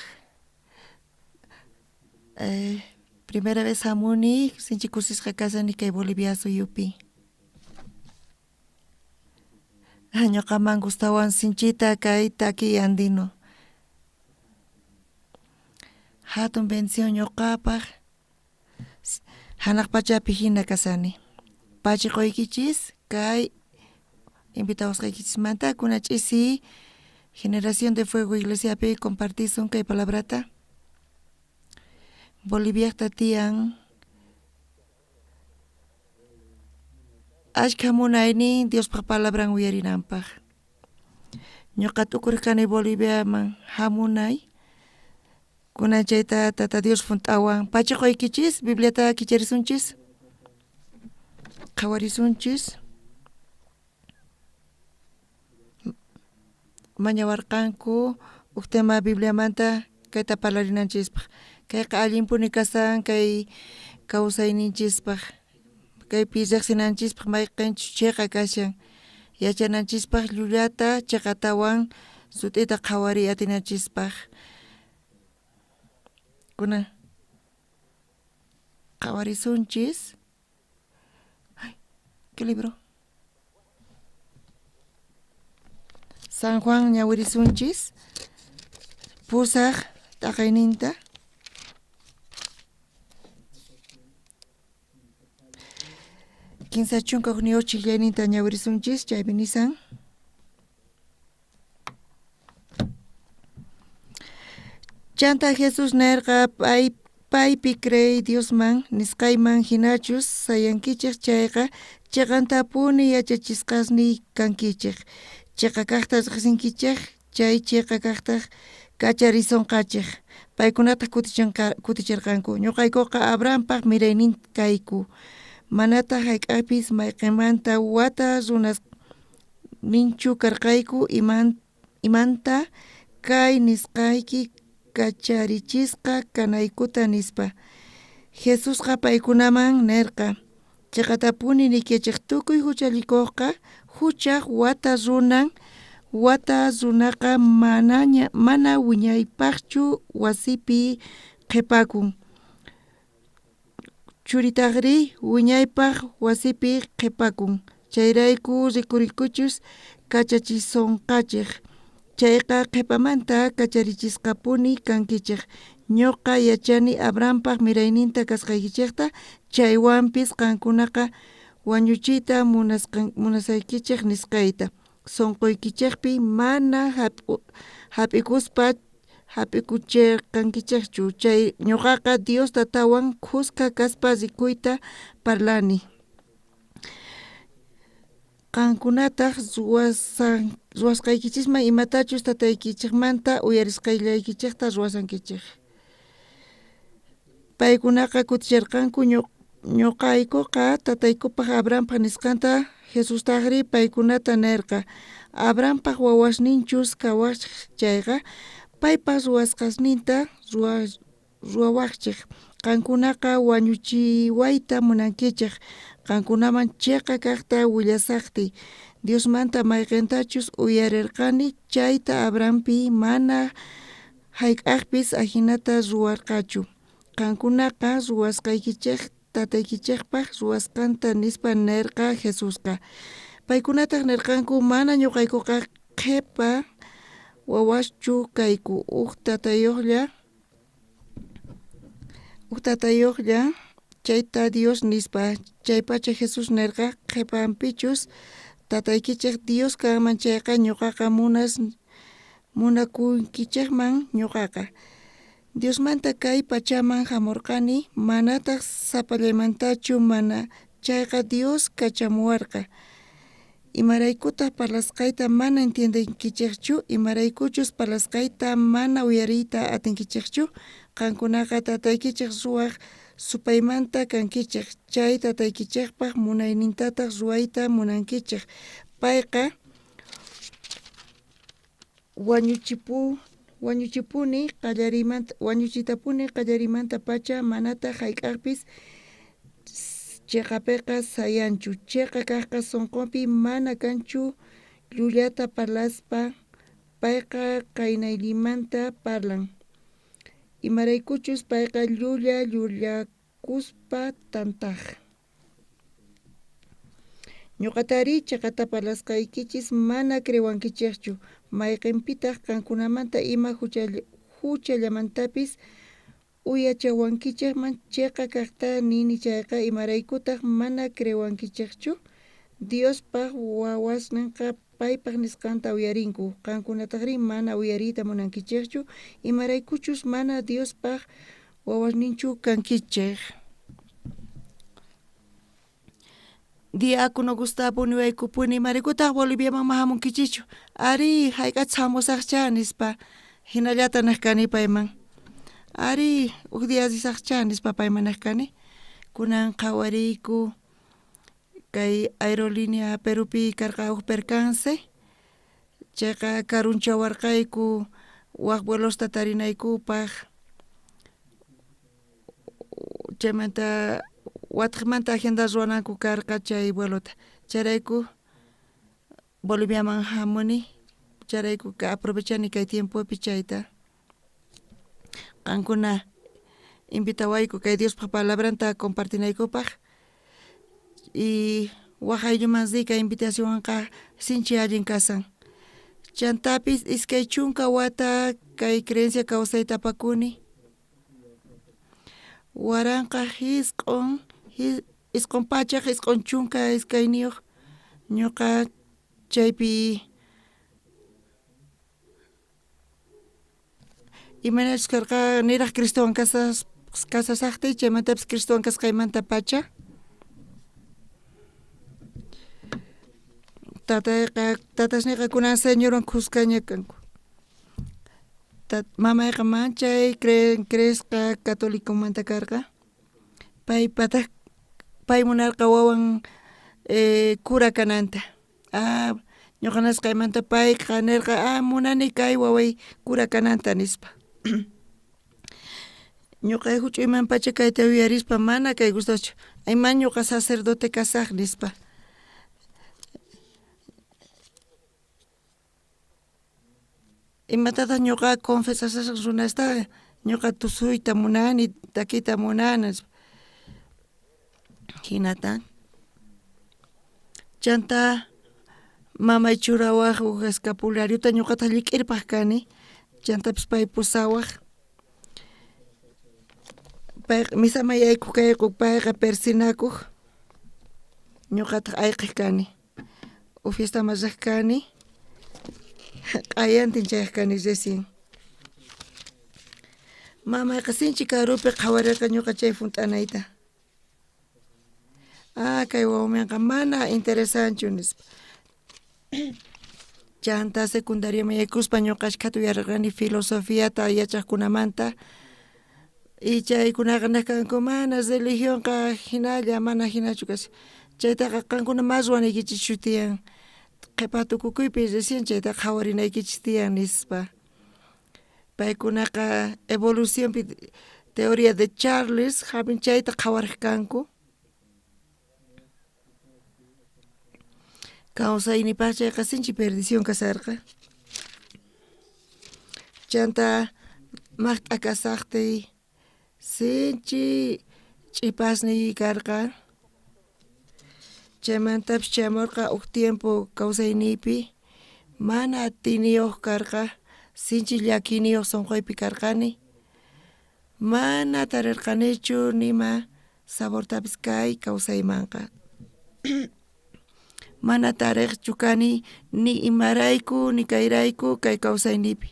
Primera vez hamuni sinchi kusisqa kasani kay Bolivia suyupi. Ñuqaman gustawan sinchita kay takiy andino. Hatun bendición ñuqapaj hanaq pachapi hina kasani. Pachiquykichis kay invitawasqaykichismanta kuna ch'isi Generación de Fuego Iglesiapi compartisun kay palabrata. Boliviaqta tiyan ashkha munaynin Diospaq palabran uyarinanpaq. Ñuqa t'ukurqani Boliviaman hamunay. Kunan chayta Tata Dios hunt'awan. Pachiquykichis Bibliata kicharisunchis. Qhawarisunchis. Mañawarqanku huk tema Bibliamanta kayta parlarinanchispaq. Kayqa allinpuni kasan kay kawsayninchispaq. Kaypi riqsinanchispaq mayqinchus chiqa kashan. Yachananchispaq llullata chiqatawan sut'ita qhawariy atinanchispaq. Kuna qhawarisunchis. Ay, ¿qué libro? San Juan ñawirisunchis. Pusaq t'aqayninta. Kinsa chunka hukniyuq ch'ijllayninta ñawirisunchis chaypi nisan. Chanta Jesús nerqa paypi creey Diosman nisqayman hinachus sayankichej chayqa chiqantapuni yachachisqasniy kankichej. Chiqa kaqta riqsinkichej chay chiqa kaqtaq kacharisonqachej. Paykunataq kutichirqanku. Ñuqaykuqa Abrahampaq miraynin kayku. Manataq hayk'apis mayqinmanta wata runasninchu karqayku imanta kay nisqayki kacharichisqa kanaykuta nispa. Jesusqa paykunaman nerqa. Chiqatapuni niykichej tukuy huchallikuqqa huchaq wata runan wata runaqa mana wiñaypaqchu wasipi qhipakun. Churitaqri wiñaypaq wasipi qhipakun. Chayrayku rikurikuchus kachachisonqachej. Chayqa qhipamanta kacharichisqapuni kankichej. Ñuqa yachani Abrahampaq mirayninta kasqaykichejta chaywanpis qankunaqa wañuchiyta munasaykichej nisqayta. Sunquykichejpi mana hap'ikuspa hap'ikuchirqankichejchu. Chay ñuqaqa Dios tatawan khuska kaspa rikuyta parlani. Qankunataq ruwasqaykichisman imatachus tataykichejmanta uyarisqallaykichejta ruwasankichej. Paykunaqa kutichirqanku ñuqaykuqa tataykupaq Abrahampaq nisqanta. Jesustaqri paykunata nerqa. Abrahampaq wawasninchus kawachej chayqa paypaq ruwasqasninta ruwawaqchej. Qankunaqa wañuchiwayta munankichej. Qankunaman cheqa kajta willasajtiy, Diosmanta mayqentachus uyarerqani chayta. Abrahampi mana jayk'ajpis ajinata ruwarqachu. Qankunaqa ruwasqaykichej tataykichejpaj ruwasqanta, nispa nerqa Jesusqa. Paykunataj nerqanku: Mana ñoqaykoqa qhepa wawaschu kayku, uj tatayojlla, chayta Dios, nispa. Chaypacha Jesús nerqa: Qhepanpichus tataykichej Dios kanman chayqa, ñoqaqa munakunkichejman. Ñoqaqa Diosmanta kay pachaman jamorqani, manataj sapallaymantachu, mana chayqa Dios kachamuwarqa. Imaraykutaj parlasqayta mana entiendenkichejchu? Imaraykuchus parlasqayta mana uyariyta atinkichejchu? Qankunaqa tataykichej ruwaj supaymanta kankichej, chay tataykichejpaj munaynintataj ruwayta munankichej. Payqa wañuchitapuni qallariymantapacha, manataj jayk'ajpis cheqapeqa sayanchu. Cheqa kajqa sonqonpi mana kanchu. Llullata parlaspa payqa kaynayllimanta parlan, imaraykuchus payqa llulla llullakuspa tantaj. Ñoqatarí cheqata parlasqaykichis mana creewankichejchu. Mayqenpitaj qankunamanta ima juchallamantapis uyachawankichejman? Cheqa kajta nini chayqa, imaraykutaj mana creewankichejchu? Diospaj wawasnenqa paypaj nisqanta uyarinku. Qankunatajrí mana uyariyta munankichejchu, imaraykuchus mana Diospaj wawasninchu kankichej. Diácono Gustavo niwaykupuni, imaraykutaj Boliviaman ma jamunkichejchu? Arí, jayk'achis jamusajcha, nispa. Jinallata nej kani payman. Arí, uj día risajcha, nispa payman nej kani. Kunan qhawariyku kay aerolínea Perupi karqa uj percance, chayqa karunchawarqayku waj vuelosta tarinaykupaj. Chaymanta watejmanta agenda ruwananku karqa chay vuelota. Chayrayku Boliviaman jamuni, chayrayku aprovechani kay tiempopi chayta. Qankuna invitawayku kay Diospaj palabranta compartinaykupaj y waj aylluman riy kay invitacionwanqa sinchi allin kasan. Chantapis 20 wata kay creencia kawsayta apakuni. 1992 ñoqa chaypi imaynachus karqa niraj Cristowan kasasajtiy, chaymantapis Cristowan kasqaymantapacha. Tatasniyqa kunan Señorwan khuskaña kanku. Mamayqa manchay creesqa católicomanta karqa. Pay munarqa wawan cura kananta. Ñoqa nasqaymanta payqa nerqa: munani kay waway cura kananta, nispa. Ñoqa juch'uymanpacha kayta uyarispa mana kay gustachu. Ima ñoqa sacerdote kasaj, nispa. Imatataj ñoqa confesasaj runasta? Ñoqa tusuyta munani, takiyta munani, nispa. Jinata. Chanta mamay churawaj uj escapulariota, ñoqataj llik'irpaj kani. Chantapis pay pusawaj. Payqa misaman yaykuj kayku, payqa persinakuj, ñoqataj ayqej kani. Uj fiestaman rej kani, q'ayantin chayaj kani recién. Mamayqa sinchi karupi qhawarerqa ñoqa chay junt'anayta. Kay wawamanqa mana interesanchu, nispa. Chanta secundariaman yaykuspa ñoqa ashkhata uyarerqani filosofiata yachajkunamanta. Y chaykunaqa nej kanku mana religionqa jinalla, mana jinachu kashan. Chaytaqa qankuna mas ruwanaykichikchu tiyan. Qhepa tukukuypi recién chayta qhawarinaykichik tiyan, nispa. Paykunaqa evolucionpi teoría de Charles Darwin chayta qhawarej kanku. Kawsaynipaj chayqa sinchi perdición kasarqa. Chanta maqt'a kasaqtiy sinchi ch'ipasniy karqa. Chaymantapis chamurqa uj tiempo kawsayniypi mana atiyniyuq karqa, sinchi llakiyniyuq sunquypi karqani. Mana tarirqanichu nima sabortapis kay kawsaymanqa. Mana tariqchu kani ni imarayku ni kayrayku kay kawsayniypi.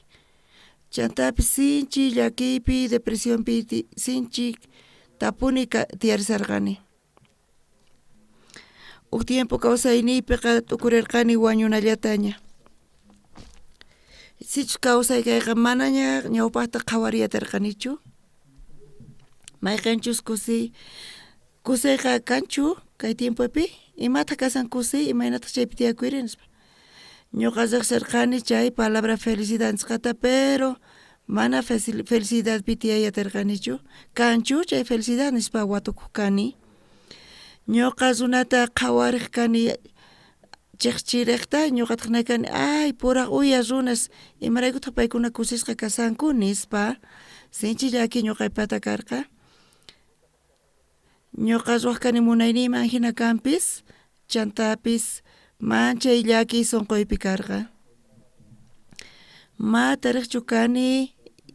Chantapis sinchi llakiypi depresionpi sinchi tapuni tiyarisarqani. Uj tiempo kawsayniypiqa t'ukurirqani wañunallataña. Sichus kawsay kayqa manaña ñawpaqta qhawariyatarqanichu. Mayqinchus kusiy kusiyqa kanchu kay tiempopi imataq kasan kusiy imaynataq chaypi tiyakuyri nispa. Ñuqa riqsirqani chay palabra felicidad nisqata pero mana felicidadpi tiyayatarqanichu kanchu chay felicidad nispa watukuq kani. Ñuqa runata qhawariq kani chiqchiriqta ñuqataq nej kani ay puraq uya runas imaraykutaq paykuna kusisqa kasanku nispa sinchi llaki ñuqaypata karqa. Ñuqa ruwaq kani munayniyman hina kanpis chantapis manchay llakiy sunquypi karqa. Ma tariqchu kani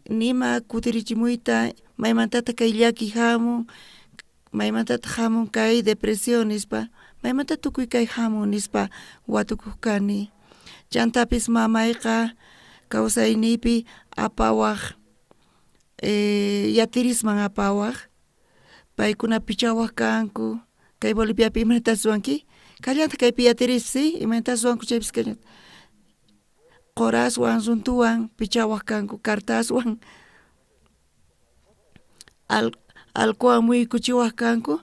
nima kutirichimuyta maymantataq kay llaki hamun maymantataq hamun kay depresión nispa maymanta tukuy kay hamun nispa watukuq kani. Chantapis mamayqa kawsayniypi apawaq yatirisman apawaq paykuna pichawaq kanku kay Boliviapi imaynatas ruwanki kallantaq kaypi yatirispi si imaynatas ruwanku chaypis kallantaq quraswan runtuwan pichawaq kanku cartaswan alcoholwan muykuchiwaq kanku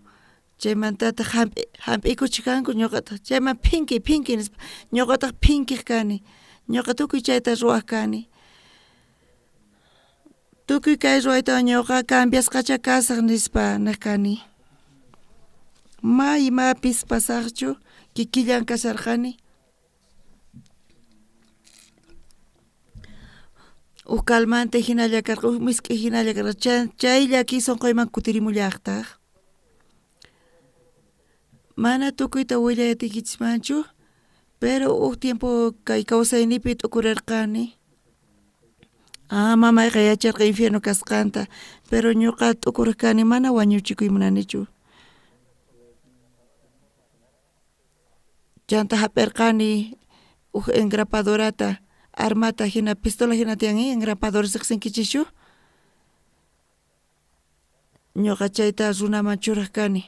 chaymantataq hamp'ikuchik kanku ñuqataq chayman phinki phinki nispa ñuqataq phinkiq kani ñuqa tukuy chayta ruwaq kani. Tukuy kay ruwaytawan ñuqa cambiasqacha kasaq nispa nej kani. Ma imapis pasaqchu kikillan kasarqani. Uj calmante hinalla karqa uj misk'i hinalla karqa chay llakiy sunquyman kutirimullaqtaq. Mana tukuyta willayatiykichismanchu pero uj tiempo kay kawsayniypi t'ukurirqani. Ah, mamayqa yacharqa infierno kasqanta pero ñuqa t'ukuriq kani mana wañuchikuy munanichu. Chanta hap'irqani uj engrapadorata armata hina pistola hina tiyan engrapadora riqsinkichischu. Ñuqa chayta runaman churaq kani.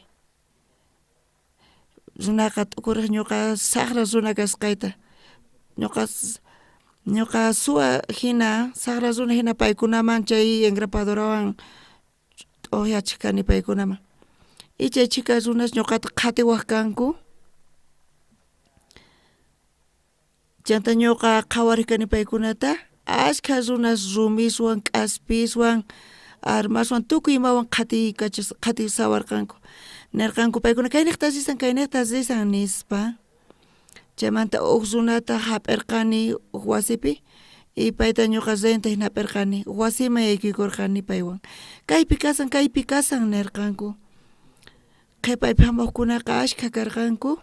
Runaqa t'ukuriq ñuqa saqra runa kasqayta. Ñuqa suwa hina saqra runa hina paykunaman chay engrapadorawan t'uqyachiq kani paykunaman. Y chay chhika runas ñuqata qhatiwaq kanku. Chanta ñuqa qhawariq kani paykunata ashkha runas rumiswan k'aspiswan armaswan tukuy imawan qhatisawarqanku. Nirqanku paykuna kayniqta risan kayniqta risan nispa. Chaymanta uj runata hap'irqani uj wasipi y payta ñuqa renta hina hap'irqani wasiman yaykuykurqani paywan. Kaypi kasan kaypi kasan nirqanku. Qhipaypi hamuqkunaqa ashkha karqanku.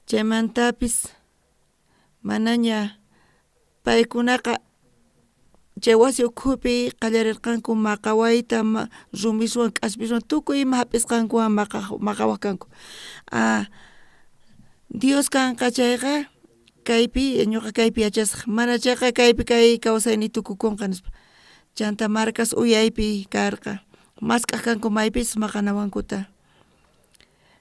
Chaymantapis manaña paykunaqa chay wasi ukhupi qallarirqanku maqawayta rumiswan k'aspiswan tukuy ima hap'isqankuwan maqawaq kanku. Ah, Dios kanqa chayqa kaypi ñuqa kaypi yachasaq mana chayqa kaypi kay kawsayniy tukukunqa nispa. Chanta marcas uyaypi karqa mask'aq kanku maypis maqanawankuta.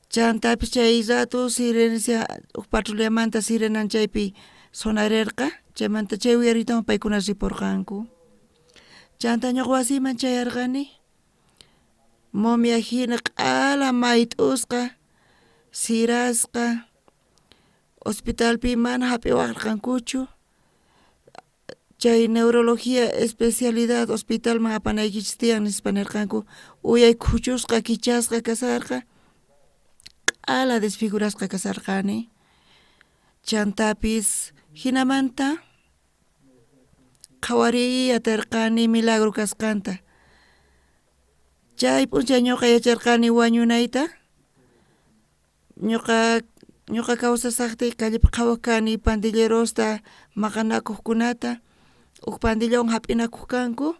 Chantapis chay rato sirencia uj patrullamanta sirenan chaypi sonarirqa chaymanta chay uyariytawan paykuna ripurqanku. Chanta ñuqa wasiyman chayarqani momia hina q'ala mayt'usqa sirasqa hospitalpi mana hap'iwarqankuchu chay neurología especialidad hospitalman apanaykichis tiyan nispa nirqanku uyay khuchusqa kichasqa kasarqa. Q'ala desfigurasqa kasharqani. Chantapis jinamanta qhawariy aterqani milagro kasqanta. Chay p'unchay ñuqa yacharqani wañunayta. Ñuqa kawsasajtiy callepi qhawaj kani pandillerosta maqanakuqkunata, uj pandillawan jap'inakuq kanku,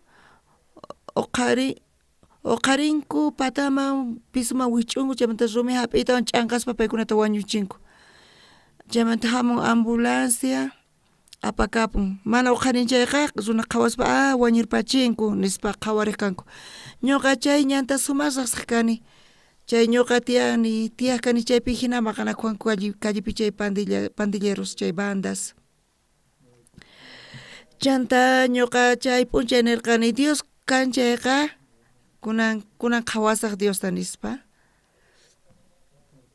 uqharinku pataman pisoman wijch'unku chaymanta rumi jap'iytawan ch'anqaspa paykunata wañuchinku. Chaymanta jamun ambulancia apakapun, mana uqharin chayqa runa qhawaspa ah wañurpachinku nispa qhawarej kanku. Ñuqa chay ñanta sumaj riqsej kani, chay ñuqa tiyani tiyaj kani chaypi jina maqanakuwanku callepi chay pandilleros chay bandas. Chanta ñuqa chay p'unchay nerqani Dios kan chayqa kunan qhawasaj Diosta nispa.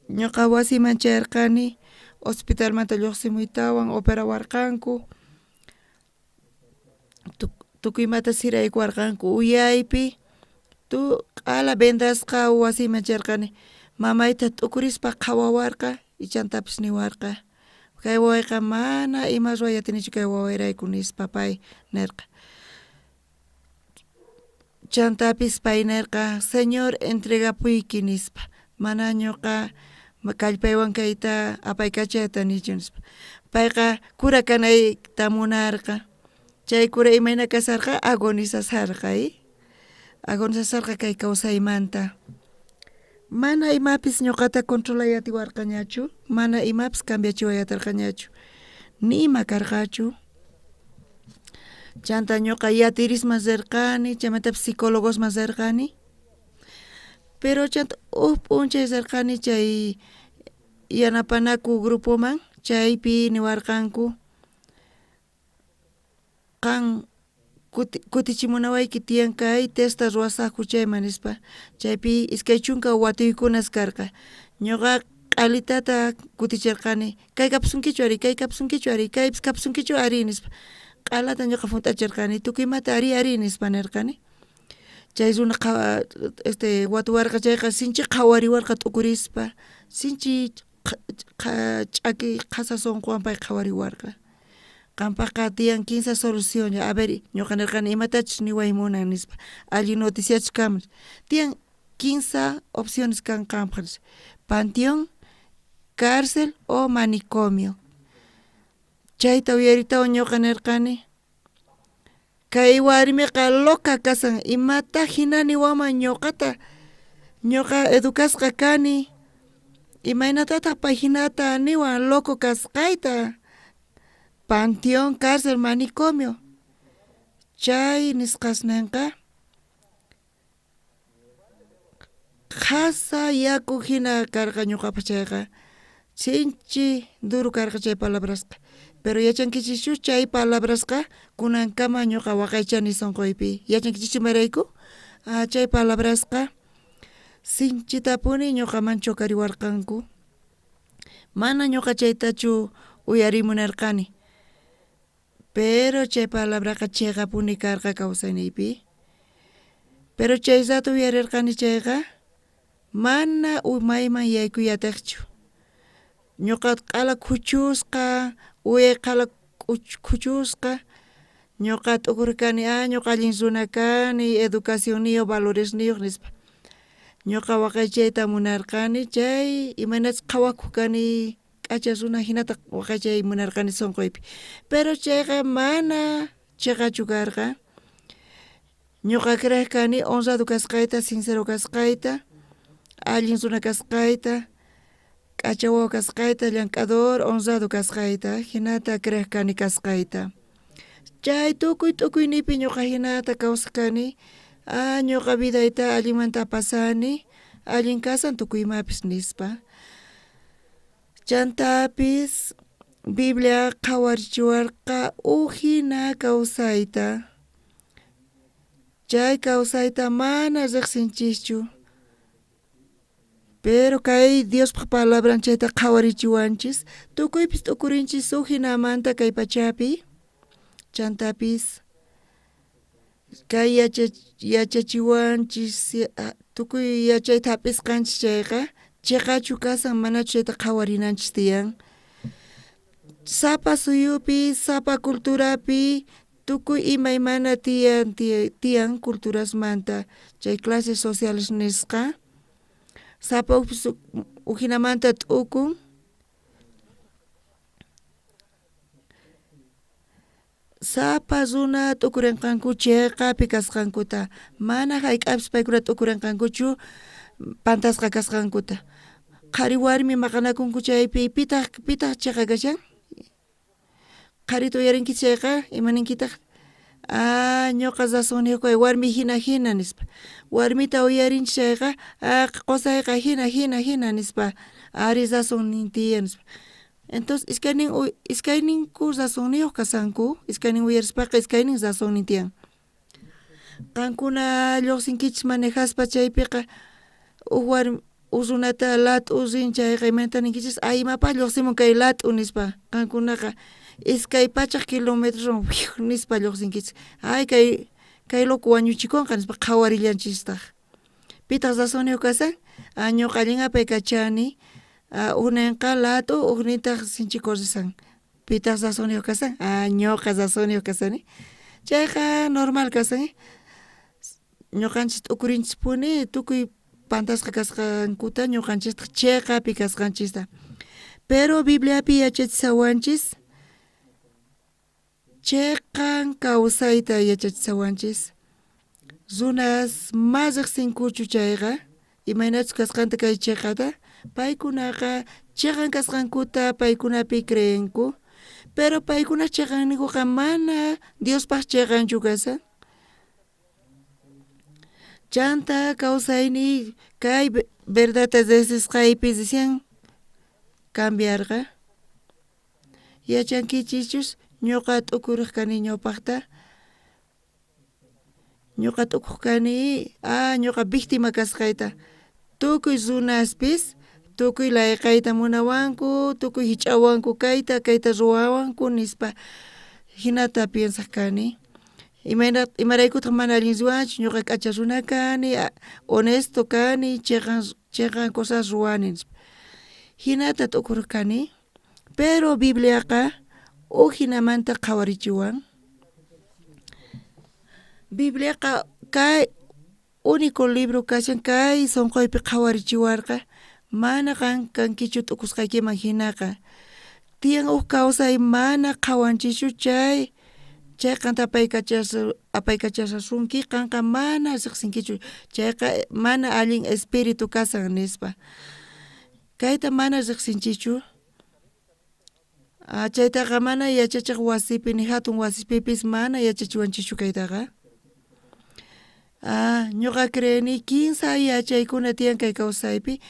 Ñuqa wasiman chayarqani hospitalmanta lluqsimuytawan operawarqanku, tukuy imata siraykuwarqanku uyaypi, q'ala vendasqa wasiman chayarqani, mamayta t'ukurispa qhawawarqa y chantapis niwarqa kay wawayqa mana ima ruway atinichu kay wawayrayku nispa pay nerqa. Chantapis pay nerqa Señor entregapuyki nispa, mana ñuqa kallpaywan kayta apaykachayta nichu nispa. Payqa cura kanayta munarqa, chay cura imayna kasharqa agonizasharqa agonizasharqa kay kawsaymanta. Mana imapis ñuqata controlay atiwarqañachu, mana imapis cambiachiway atarqañachu, ni ima karqachu. Chanta ñuqa yatirisman rirqani, chaymantapis psicologosman rirqani. Pero chanta uj p'unchay rirqani chay yanapanaku grupoman, chaypi niwarqanku qan kutichimunawayki tiyan kay testa ruwasaqku chayman nispa. Chaypi 20 watuykunas karqa. Ñuqa q'alitata kutichirqani kay kapusunkichu ari, kay kapusunkichu ari, kaypis kapusunkichu ari nispa. Q'alata ñuqa junt'achirqani tukuy imata ari ari nispa nerqani. Chay runa watuwarqa chayqa sinchi qhawariwarqa t'ukurispa, sinchi ch'aki qhasa sunquwan pay qhawariwarqa. Qampaqqa tiyan 15 solucionlla, a ver ñuqa nerqani imatachus niway munan nispa, allin noticiachus kanman. Tiyan 15 opciones kan qampaq nispa, panteón, cárcel o manicomio. Chayta uyaritawan ñuqa nerqani kay warmiqa loca kasan, imata jina niwanman ñuqata, ñuqa educasqa kani, imaynatataq pay jinata niwan loco kasqayta, panteón, cárcel, manicomio. Chay nisqasninqa qhasa yaku jina karqa ñuqapaq chayqa, sinchi duro karqa chay palabrasqa. Pero yachankichischu chay palabrasqa kunankama ñuqa waqaychani sunquypi. Yachankichischu imarayku? Chay palabrasqa sinchitapuni ñuqaman chocariwarqanku. Mana ñuqa chaytachu uyarimunarqani. Pero chay palabraqa chiqapuni karqa kawsayniypi. Pero chay rato uyarirqani chayqa mana umayman yaykuy atiqchu. Ñuqa q'ala khuchusqa, uyay q'ala khuchusqa, ñuqa t'ukurkani ñuqa allin runa kani, educacionniyuq, valoresniyuq nispa. Ñuqa waqaychayta munarqani chay imaynachus qhawakuq kani k'acha runa jinata waqaychay munarqani sunquypi. Pero chayqa mana chiqachu karqa. Ñuqa creej kani honrado kasqayta, sincero kasqayta, allin runa kasqayta, k'acha wawa kasqayta, llank'ador, honrado kasqayta, jinata creej kani kasqayta. Chay tukuy t'ukuyniypi ñuqa jinata kawsaj kani, ñuqa vidayta allinmanta pasani, allin kasan tukuy imapis nispa. Chantapis Biblia qhawarichiwarqa uj jina kawsayta. Chay kawsayta mana riqsinchischu. Pero kay Diospaq palabran chayta qhawarichiwanchis, tukuypis t'ukurinchis uj jinamanta kay pachapi. Chantapis kay yachachiwanchis tukuy yachayta hap'isqanchis chayqa Cheqachu kasan manachu chayta qhawarinanchis tiyan. Sapa suyupi, sapa culturapi tukuy imaymana tiyan tiyan culturasmanta chay clases sociales nisqa sapa ujpis ujinamanta t'ukun. Sapa runa t'ukurinqanku cheqapi kasqankuta mana jayk'apis paykuna t'ukurinqankuchu pantasqa kasqankuta. Qhari warmi maqanakunku chaypi pitaq pitaq cheqa kashan? Qharita uyarinki chayqa imaninkitaq? Ah, ñuqa razonniyuq kay warmi hina hina nispa. Warmita uyarinchik chayqa ah, qusayqa hina hina hina nispa. Ari razonnin tiyan nispa. Entonces iskaynin iskayninku razonniyuq kasqanku, iskaynin uyarispaqa iskaynin razonnin tiyan. Qankuna lluqsinkichis manejaspa chaypiqa uj warmi uj runata lat'u rin chayqa imaynata ninkichis ay imapaq lluqsimun kay lat'u nispa qankunaqa iskay pachak kilometroswan nispa lluqsinkichis ay kay kay loco wañuchikunqa nispa qhawarillanchistaq. Pitaq razonniyuq kasan? Ah, ñuqa allin apaykachani ujninqa lat'u ujnintaq sinchi corrisan. Pitaq razonniyuq kasan? Ah, ñuqa razonniyuq kasani. Chayqa normal kasan. Ñuqanchis t'ukurinchispuni tukuy pantasqa kasqankuta ñuqanchistaq cheqapi kasqanchista. Pero Bibliapi yachachisawanchis cheqan kawsayta yachachisawanchis. Runas ma riqsinkuchu chayqa imaynachus kasqanta kay cheqata paykunaqa cheqan kasqankuta paykunapi creenku pero paykuna cheqanninkuqa mana Diospaq cheqanchu kasan. Chanta kawsayniy kay verdadta riqsisqaypi recién cambiarqa. Yachankichischus ñuqa t'ukuriq kani ñawpaqta. Ñuqa t'ukuq kani ah ñuqa víctima kasqayta. Tukuy runaspis tukuy layqayta munawanku, tukuy hich'awanku kayta kayta ruwawanku nispa hinata piensaq kani. Imayna imaraykutaq mana allin ruwanchu ñuqa k'acha runa kani, honesto kani, cheqan cheqan cosas ruwani nispa. Hinata t'ukuriq kani, pero Bibliaqa uj hinamanta qhawarichiwan. Bibliaqa kay único libro kashan kay sunquypi qhawarichiwarqa mana qan kankichu t'ukusqaykiman hinaqa. Tiyan uj kawsay mana qhawanchischu chay chay qanta apaykachashasunki qanqa mana riqsinkichu chayqa mana allin espíritu kasan nispa. Kayta mana riqsinchikchu. Chaytaqa mana yachachiq wasipi ni hatun wasipipis mana yachachiwanchikchu kaytaqa. Ah, ñuqa creeni kinsa yachaykuna tiyan kay kawsaypi.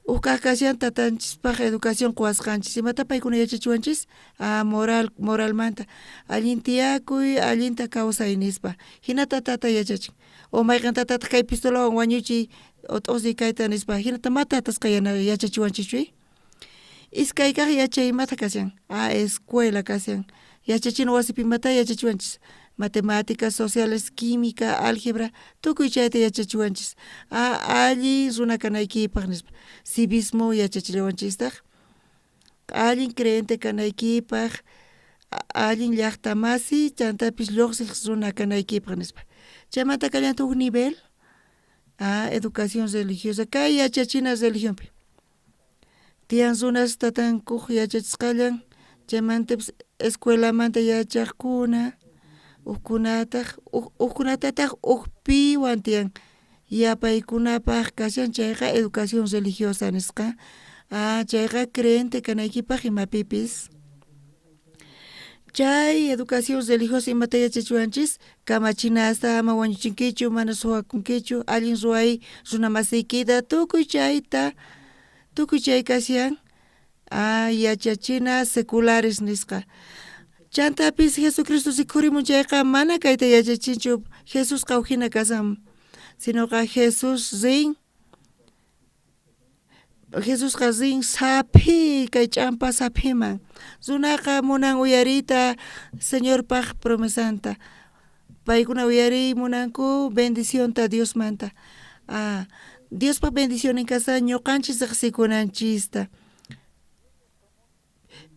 Uj kaq kashan tatanchispaq educación quwasqanchis imata paykuna yachachiwanchis? Ah, moral moralmanta allin tiyakuy allinta kawsay nispa. Hinata tata yachachin. O mayqin tatataq kay pistolawan wañuchiy o t'uqsiy kayta nispa hinata ma tatasqa yachachiwanchikchu. Iskay kaq yachay imata kashan? Ah, escuela kashan. Yachachina wasipi imata yachachiwanchis? Matemáticas, sociales, química, álgebra, tukuy chayta yachachiwanchis. Ah, allin runa kanaykipaq nispa. Civismo yachachillawanchistaq. Allin creyente kanaykipaq, allin llaqta masi, chantapis lluqsiq runa kanaykipaq nispa. Chaymanta kallantaq huk nivel, ah, educación religiosa, kay yachachina religionpi. Tiyan runas tatankuq yachachisqallan, chaymantapis escuelamanta yachaqkuna, ujkunataq ujkunatataq ujpiwan tiyan yapaykunapaq kashan chayqa educación religiosa nisqa. Ah, chayqa creyente kanaykipaq imapipis. Chay educación religiosa imata yachachiwanchis kamachinasta ama wañuchinkichu, mana suwakunkichu, allin ruway runa masiykita, tukuy chayta tukuy chay kashan ah, yachachina seculares nisqa. Chantapis Jesucristo rikhurimun chayqa mana kayta yachachinchu Jesusqa huk kasan, sinoqa Jesus rin Jesusqa rin saphi kay ch'ampa saphiman. Runaqa munan uyariyta Señorpaq promesanta. Paykuna uyariy munanku bendicionta Diosmanta. Ah, Diospaj bendicionin kashan ñuqanchis riqsikunanchista.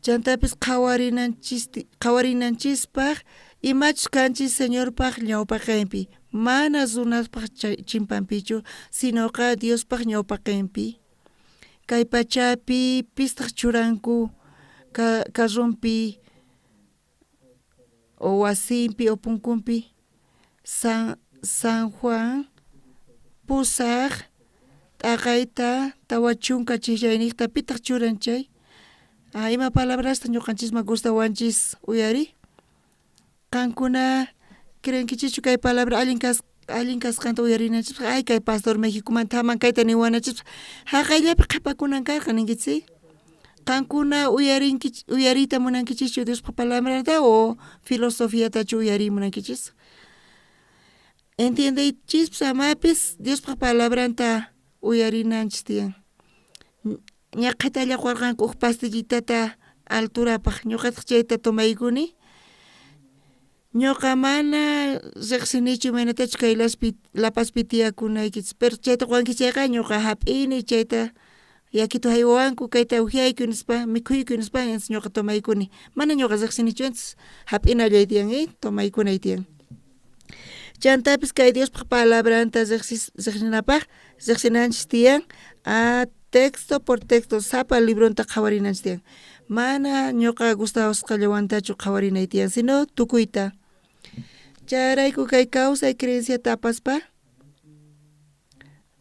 Chantapis qhawarinanchispaj imachus kanchis Señorpaj ñawpaqenpi, mana runaspaj chimpanpichu, sinoqa Diospaj ñawpaqenpi. Kay pachapi pistaq churanku carrompi o wasinpi o punkunpi San Juan 8 t'aqayta 40 chijllayniqta pitaq churan chay. Ima palabrasta ñuqanchisman gustawanchis uyari? Qankuna creenkichischu kay palabra allin kasqanta uyarinanchispaq? Ay, kay pastor Mexicomanta haman kayta niwananchispaq haqayllapi qhipakunan karqa ninkichis. Qankuna uyariyta munankichischu Diospaq palabranta o filosofiatachu uyariy munankichis? Entiendeychispis amapis Diospaq palabranta uyarinanchis tiyan. Ñaqhetalla qorqanku uj pastillitata alturapaq, ñuqataq chayta tomaykuni. Ñuqa mana riqsinichu imaynatachu kay La Pazpi tiyakunaykichis, pero chayta qowankichis chayqa ñuqa hap'ini chayta yakitu haywawanku kayta ukyayku nispa mikhuyku nispa ñuqa tomaykuni. Mana ñuqa riqsinichu entonces hap'inallay tiyan tomaykunay tiyan. Chantapis kay Diospaq palabranta riqsinapaq riqsinanchis tiyan texto por texto sapa libronta qhawarinanchis tiyan. Mana ñuqa gustawasqallawantachu qhawarinay tiyan, sino tukuyta. Chayrayku kay kawsay creenciata apaspa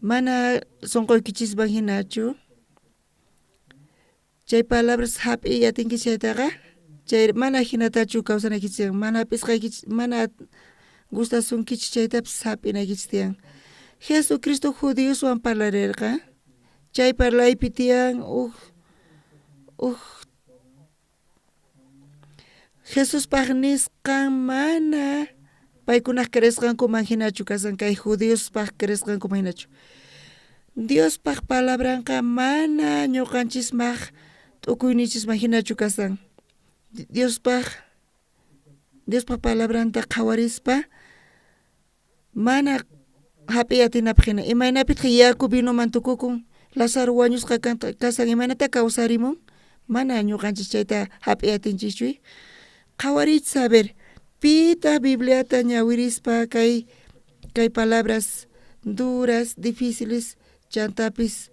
mana sunquykichisman hinachu chay palabras hap'iy atinkichis chaytaqa chay mana hinatachu kawsanaykichis tiyan, mana hap'isqaykichis mana gustasunkichis chaytapis hap'inaykichis tiyan. Jesucristo judioswan parlarirqa, chay parlaypi tiyan uj Jesuspaq nisqan mana paykunaq creesqankuman hinachu kasan, kay judiospaq creesqankuman hinachu. Diospaq palabranqa mana ñuqanchismaq t'ukuynichisman hinachu kasan. Diospaq palabranta qhawarispa mana hap'iy atinapaq hina. Imaynapitaq yaku vinoman tukukun, Lázaro wañusqa kasan imaynata kawsarimun, mana ñuqanchis chayta hap'iy atinchischu. Qhawariychis a ver, pitaq Bibliata ñawirispa kay palabras duras, difíciles, chantapis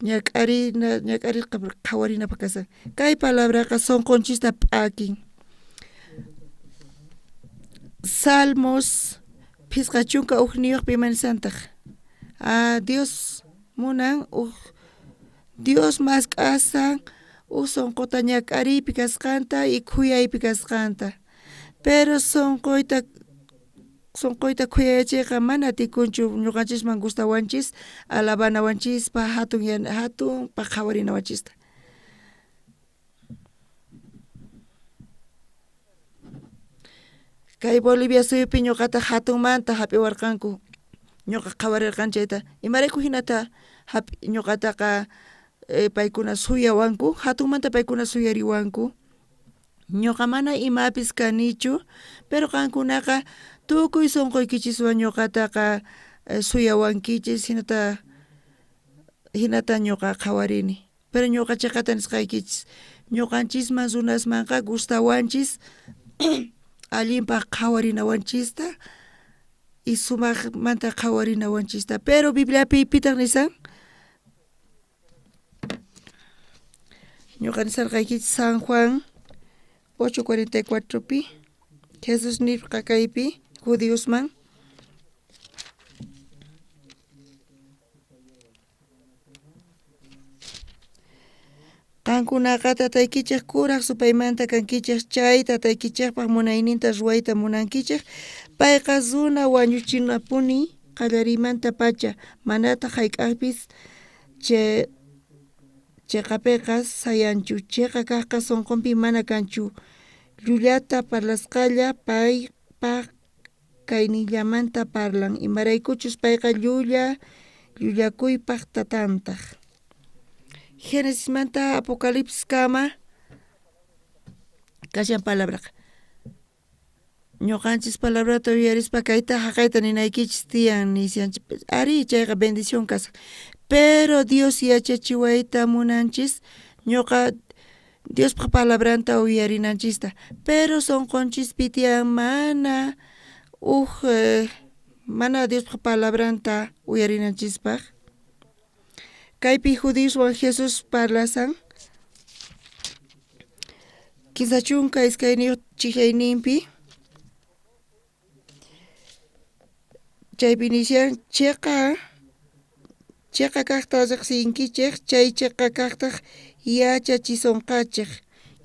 ñak'arisqa qhawarinapaq kasan. Kay palabraqa sunqunchista p'akin. Salmos 51pi imanisantaq. Dios munan Dios mask'asan uj sunquta ñak'ariypi kasqanta y khuyaypi kasqanta. Pero sunquyta khuyayachiyqa mana atikunchu ñuqanchisman gustawanchis alabanawanchispa hatunpaq qhawarinawanchista. Kay Bolivia suyupi ñuqata hatunmanta hap'iwarqanku. Ñuqa qhawarirqani chayta. Imarayku hinata ñuqataqa paykuna suyawanku, hatunmanta paykuna suyariwanku. Ñuqa mana imapis kanichu, pero qankunaqa tukuy sunquykichiswan ñuqataqa suyawankichis, hinata ñuqa qhawarini. Pero ñuqa chiqata nisqaykichis, ñuqanchisman runasmanqa gustawanchis allinpaq qhawarinawanchista y sumaqmanta qhawarinawanchista. Pero Bibliapi pitaq nisan? Ñuqa nisarqaykichis San Juan 8:44pi Jesús nirqa kaypi judiosman. Qankunaqa tataykichej kuraj supaymanta kankichej, chay tataykichejpaj munayninta ruwayta munankichej. Payqa runa wañuchinapuni qallariymantapacha, manataq hayk'aqpis cheqapiqa sayanchu. Cheqa kajqa sunqunpi mana kanchu. Llullata parlasqalla paypaq kayninllamanta parlan, imaraykuchus payqa llullakuypaq tatantaq. Génesismanta Apocalipsis kama kashan palabraqa. Ñuqanchis palabrata uyarispa kayta jaqayta ninaykichis tiyan nishanchis. Arí, chayqa bendición kasqa. Pero Dios yachachiwayta munanchis ñuqa Diospaj palabranta uyarinanchista. Pero sunqunchispi tiyan mana uj mana Diospaj palabranta uyarinanchispaj. Kaypi judíoswan Jesús parlasan 32 chijayninpi. Chaypi nishan chiqa chiqa kaqta riqsinkichej chay chiqa kaqtaq yachachisonqachej.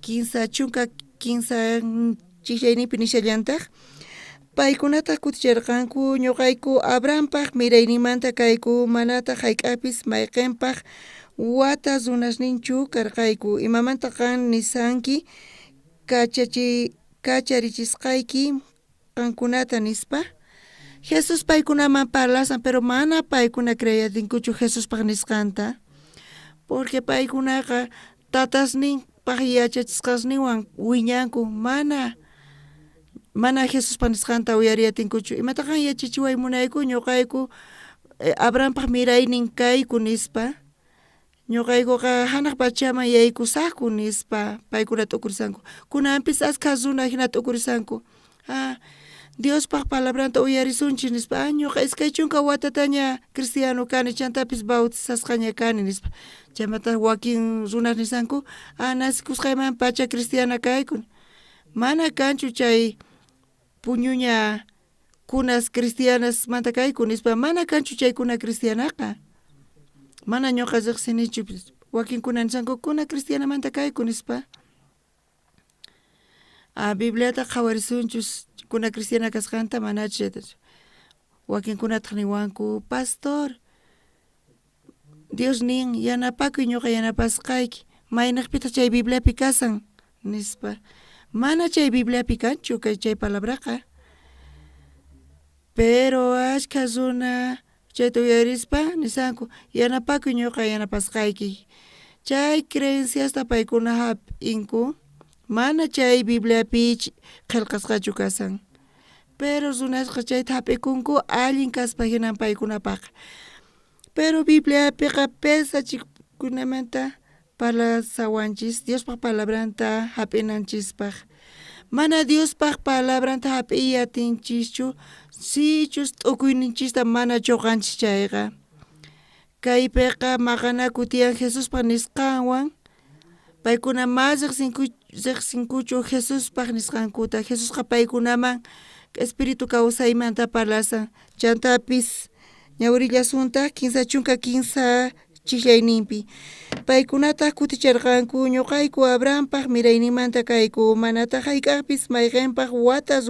33 chijayninpi nishallantaq. Paykunataq kuticharqanku ñuqayku Abrahampaj mirayninmanta kayku manataq hayk'apis mayqinpaj wata runasninchu karqayku. Imamanta qan nisanki kacharichisqayki qankunata nispa. Jesús paykunaman parlasan, pero mana paykuna creyatinkuchu Jesuspaj nisqanta. Porque paykunaqa tatasninpaj yachachisqasninwan wiñanku, mana Jesuspaj nisqanta uyariyatinkuchu. Imata qan yachachiway munayku ñuqayku Abrahampaj miraynin kayku nispa. Ñuqaykuqa hanaq pachaman yaykusaqku nispa paykuna t'ukurisanku. Kunanpis askha runa hina t'ukurisanku. Ah, Diospaj palabranta uyarisunchis nispa. Ah, ñuqa 20 watataña cristiano kani chantapis bautizasqaña kani nispa. Chaymanta wakin runas nisanku, ah, nacikusqayman pacha cristiana kayku. Mana kanchu chay puñuña kunas cristianasmanta kayku nispa. Mana kanchu chaykuna cristianaqa. Mana ñuqa riqsinichu wakinkuna nisanku kuna cristianamanta kayku nispa. Ah, Bibliata qhawarisunchus kuna cristiana kasqanta manachu chaytachu. Wakinkunataq niwanku, pastor, Dios nin yanapakuy ñuqa yanapasqayki, maynaqpitaq chay Bibliapi kasan nispa. Mana chay Bibliapi kanchu kay chay palabraqa. Pero ashkha runa chayta uyarispa nisanku yanapakuy ñuqa yanapasqayki. Chay creenciasta paykuna hap'inku mana chay Bibliapi qillqasqachu kasan. Pero runasqa chayta hap'ikunku allin kaspa hinan paykunapaq. Pero Bibliapiqa pesachikunamanta parlasawanchis Diospaj palabranta hap'inanchispaj. Mana Diospaj palabranta hap'iy atinchischu sichus t'ukuyninchista mana chuqanchis chayqa. Kaypiqa maqanaku tiyan Jesuspaj nisqanwan. Paykuna ma riqsinkuchu Jesuspaj nisqankuta. Jesusqa paykunaman espíritu kawsaymanta parlasan. Chantapis ñawrillasuntaq 33 chijlayninpi. Paykunataq kuticharqanku ñuqayku Abrahampaj mirayninmanta kayku manataq hayk'aqpis mayqinpaj wata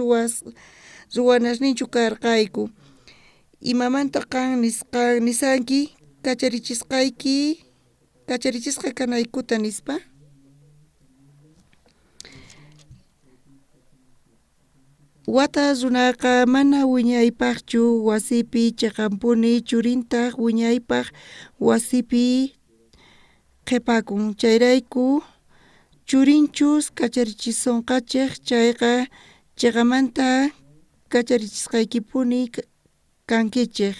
ruwanasninchu karqayku. Imamanta qan nisanki kacharichisqa kanaykuta nispa. Wata runaqa mana wiñaypaqchu wasipi chiqanpuni churintaq wiñaypaq wasipi qhipakun. Chayrayku churinchus kacharichisonqachej chayqa chiqamanta kacharichisqaykipuni kankichej.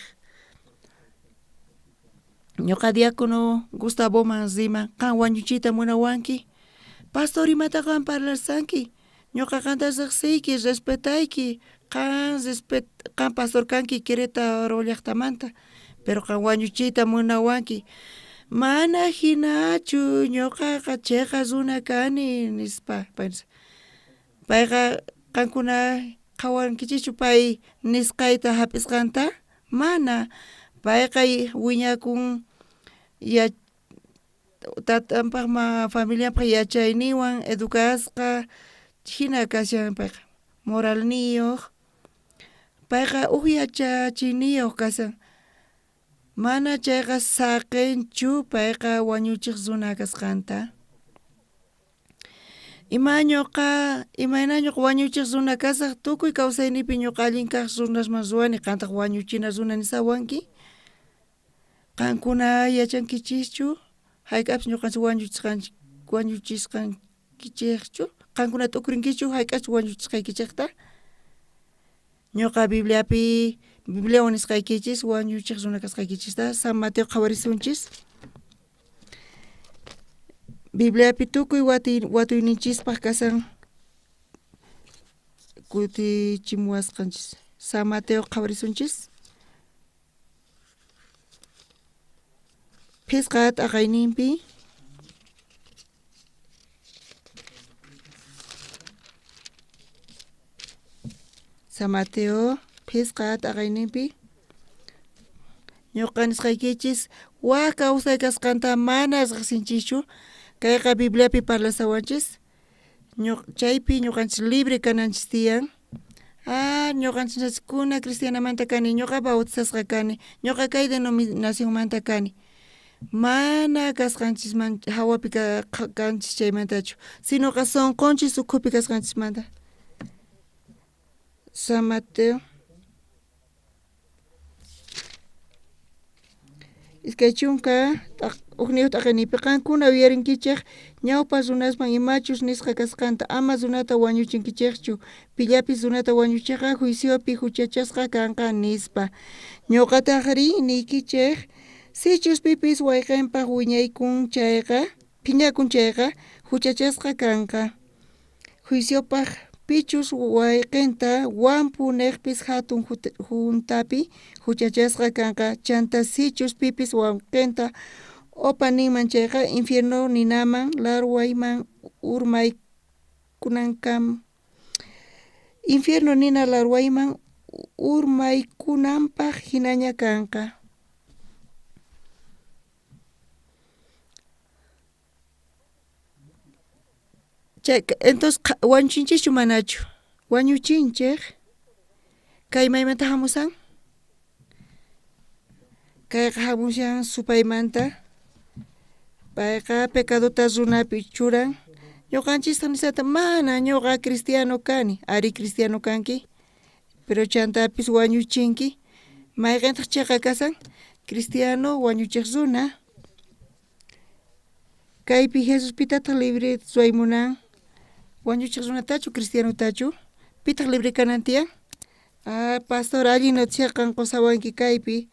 Ñuqa diácono Gustavoman riman, qan wañuchiyta munawanki. Pastor imata qan parlarsanki. Ñuqa qanta riqsiyki, respetayki, qan pastor kanki Querétaro llaqtamanta, pero qan wañuchiyta munawanki. Mana hinachu ñuqaqa chiqa runa kani nispa. Payqa qankuna qhawankichischu pay nisqayta hap'isqanta? Mana. Payqa wiñakun tatanpaj familianpaj yachayninwan educasqa hina kashan payqa moralniyuq. Payqa uj yachachiyniyuq kashan. Mana chayqa saqinchu payqa wañuchiq runa kasqanta. Imayna ñuqa wañuchiq runa kasaq tukuy kawsaynipi ñuqa allin kaq runasman ruwani qantaq wañuchina runa nisawanki. Qankuna yachankichischu hayk'apis ñuqanchik wañuchisqankichikchu? Qankuna t'ukurinkichu hayk'achus wañuchisqaykichikta? Ñuqa Bibliapi Bibliawan nisqaykichis wañuchiq runa kasqaykichista. San Mateo qhawarisunchis. Bibliapi tukuy watuyninchispaq kasan kutichimuwasqanchis. San Mateo qhawarisunchis. Phisqa t'aqayninpi San Mateo phisqa t'aqayninpi ñuqa nisqaykichis waj kawsay kasqanta mana riqsinchischu, kayqa Bibliapi parlasawanchis, chaypi ñuqanchis libre kananchis tiyan. Ah, ñuqanchis kuna cristianamanta kani, ñuqa bautizasqa kani, ñuqa kay denominacionmanta kani. Mana kasqanchisman hawapi kanchis chaymantachu, sinoqa sunqunchis ukhupi kasqanchismanta. San Mateo 21 t'aqaynipi qankuna uyarinkichej ñawpa runasman imachus nisqa kasqanta, ama runata wañuchinkichejchu, pillapis runata wañuchejqa juiciopi juchachasqa kanqa nispa. Ñuqatajrí niykichej, sichus pipis wayqenpaj wiñaykun chayqa, phiñakun chayqa, juchachasqa kanqa. Juiciopaj pichus wayqenta wampu nejpis jatun juntapi juchachasqa kanqa, chanta sichus pipis wawqenta opa ninman chayqa infierno ninaman larwayman urmaykunankam infierno nina larwayman urmaykunanpaj hinaña kanqa. Chay, entonces wañuchinchischu manachu? Wañuchinchej. Kay maymanta hamusan? Kayqa hamushan supaymanta. Payqa pecadota runapi churan. Ñuqanchista nisata mana ñuqa cristiano kani. Ari cristiano kanki. Pero chantapis wañuchinki. Mayqintaq chiqa kasan? Cristiano wañuchiq runa. Kaypi Jesus pitataq libre ruway munan? Wañuchiq runatachu cristianotachu? Pitaq libre kanan tiyan? Ah, pastor allin noticia qan qusawanki kaypi.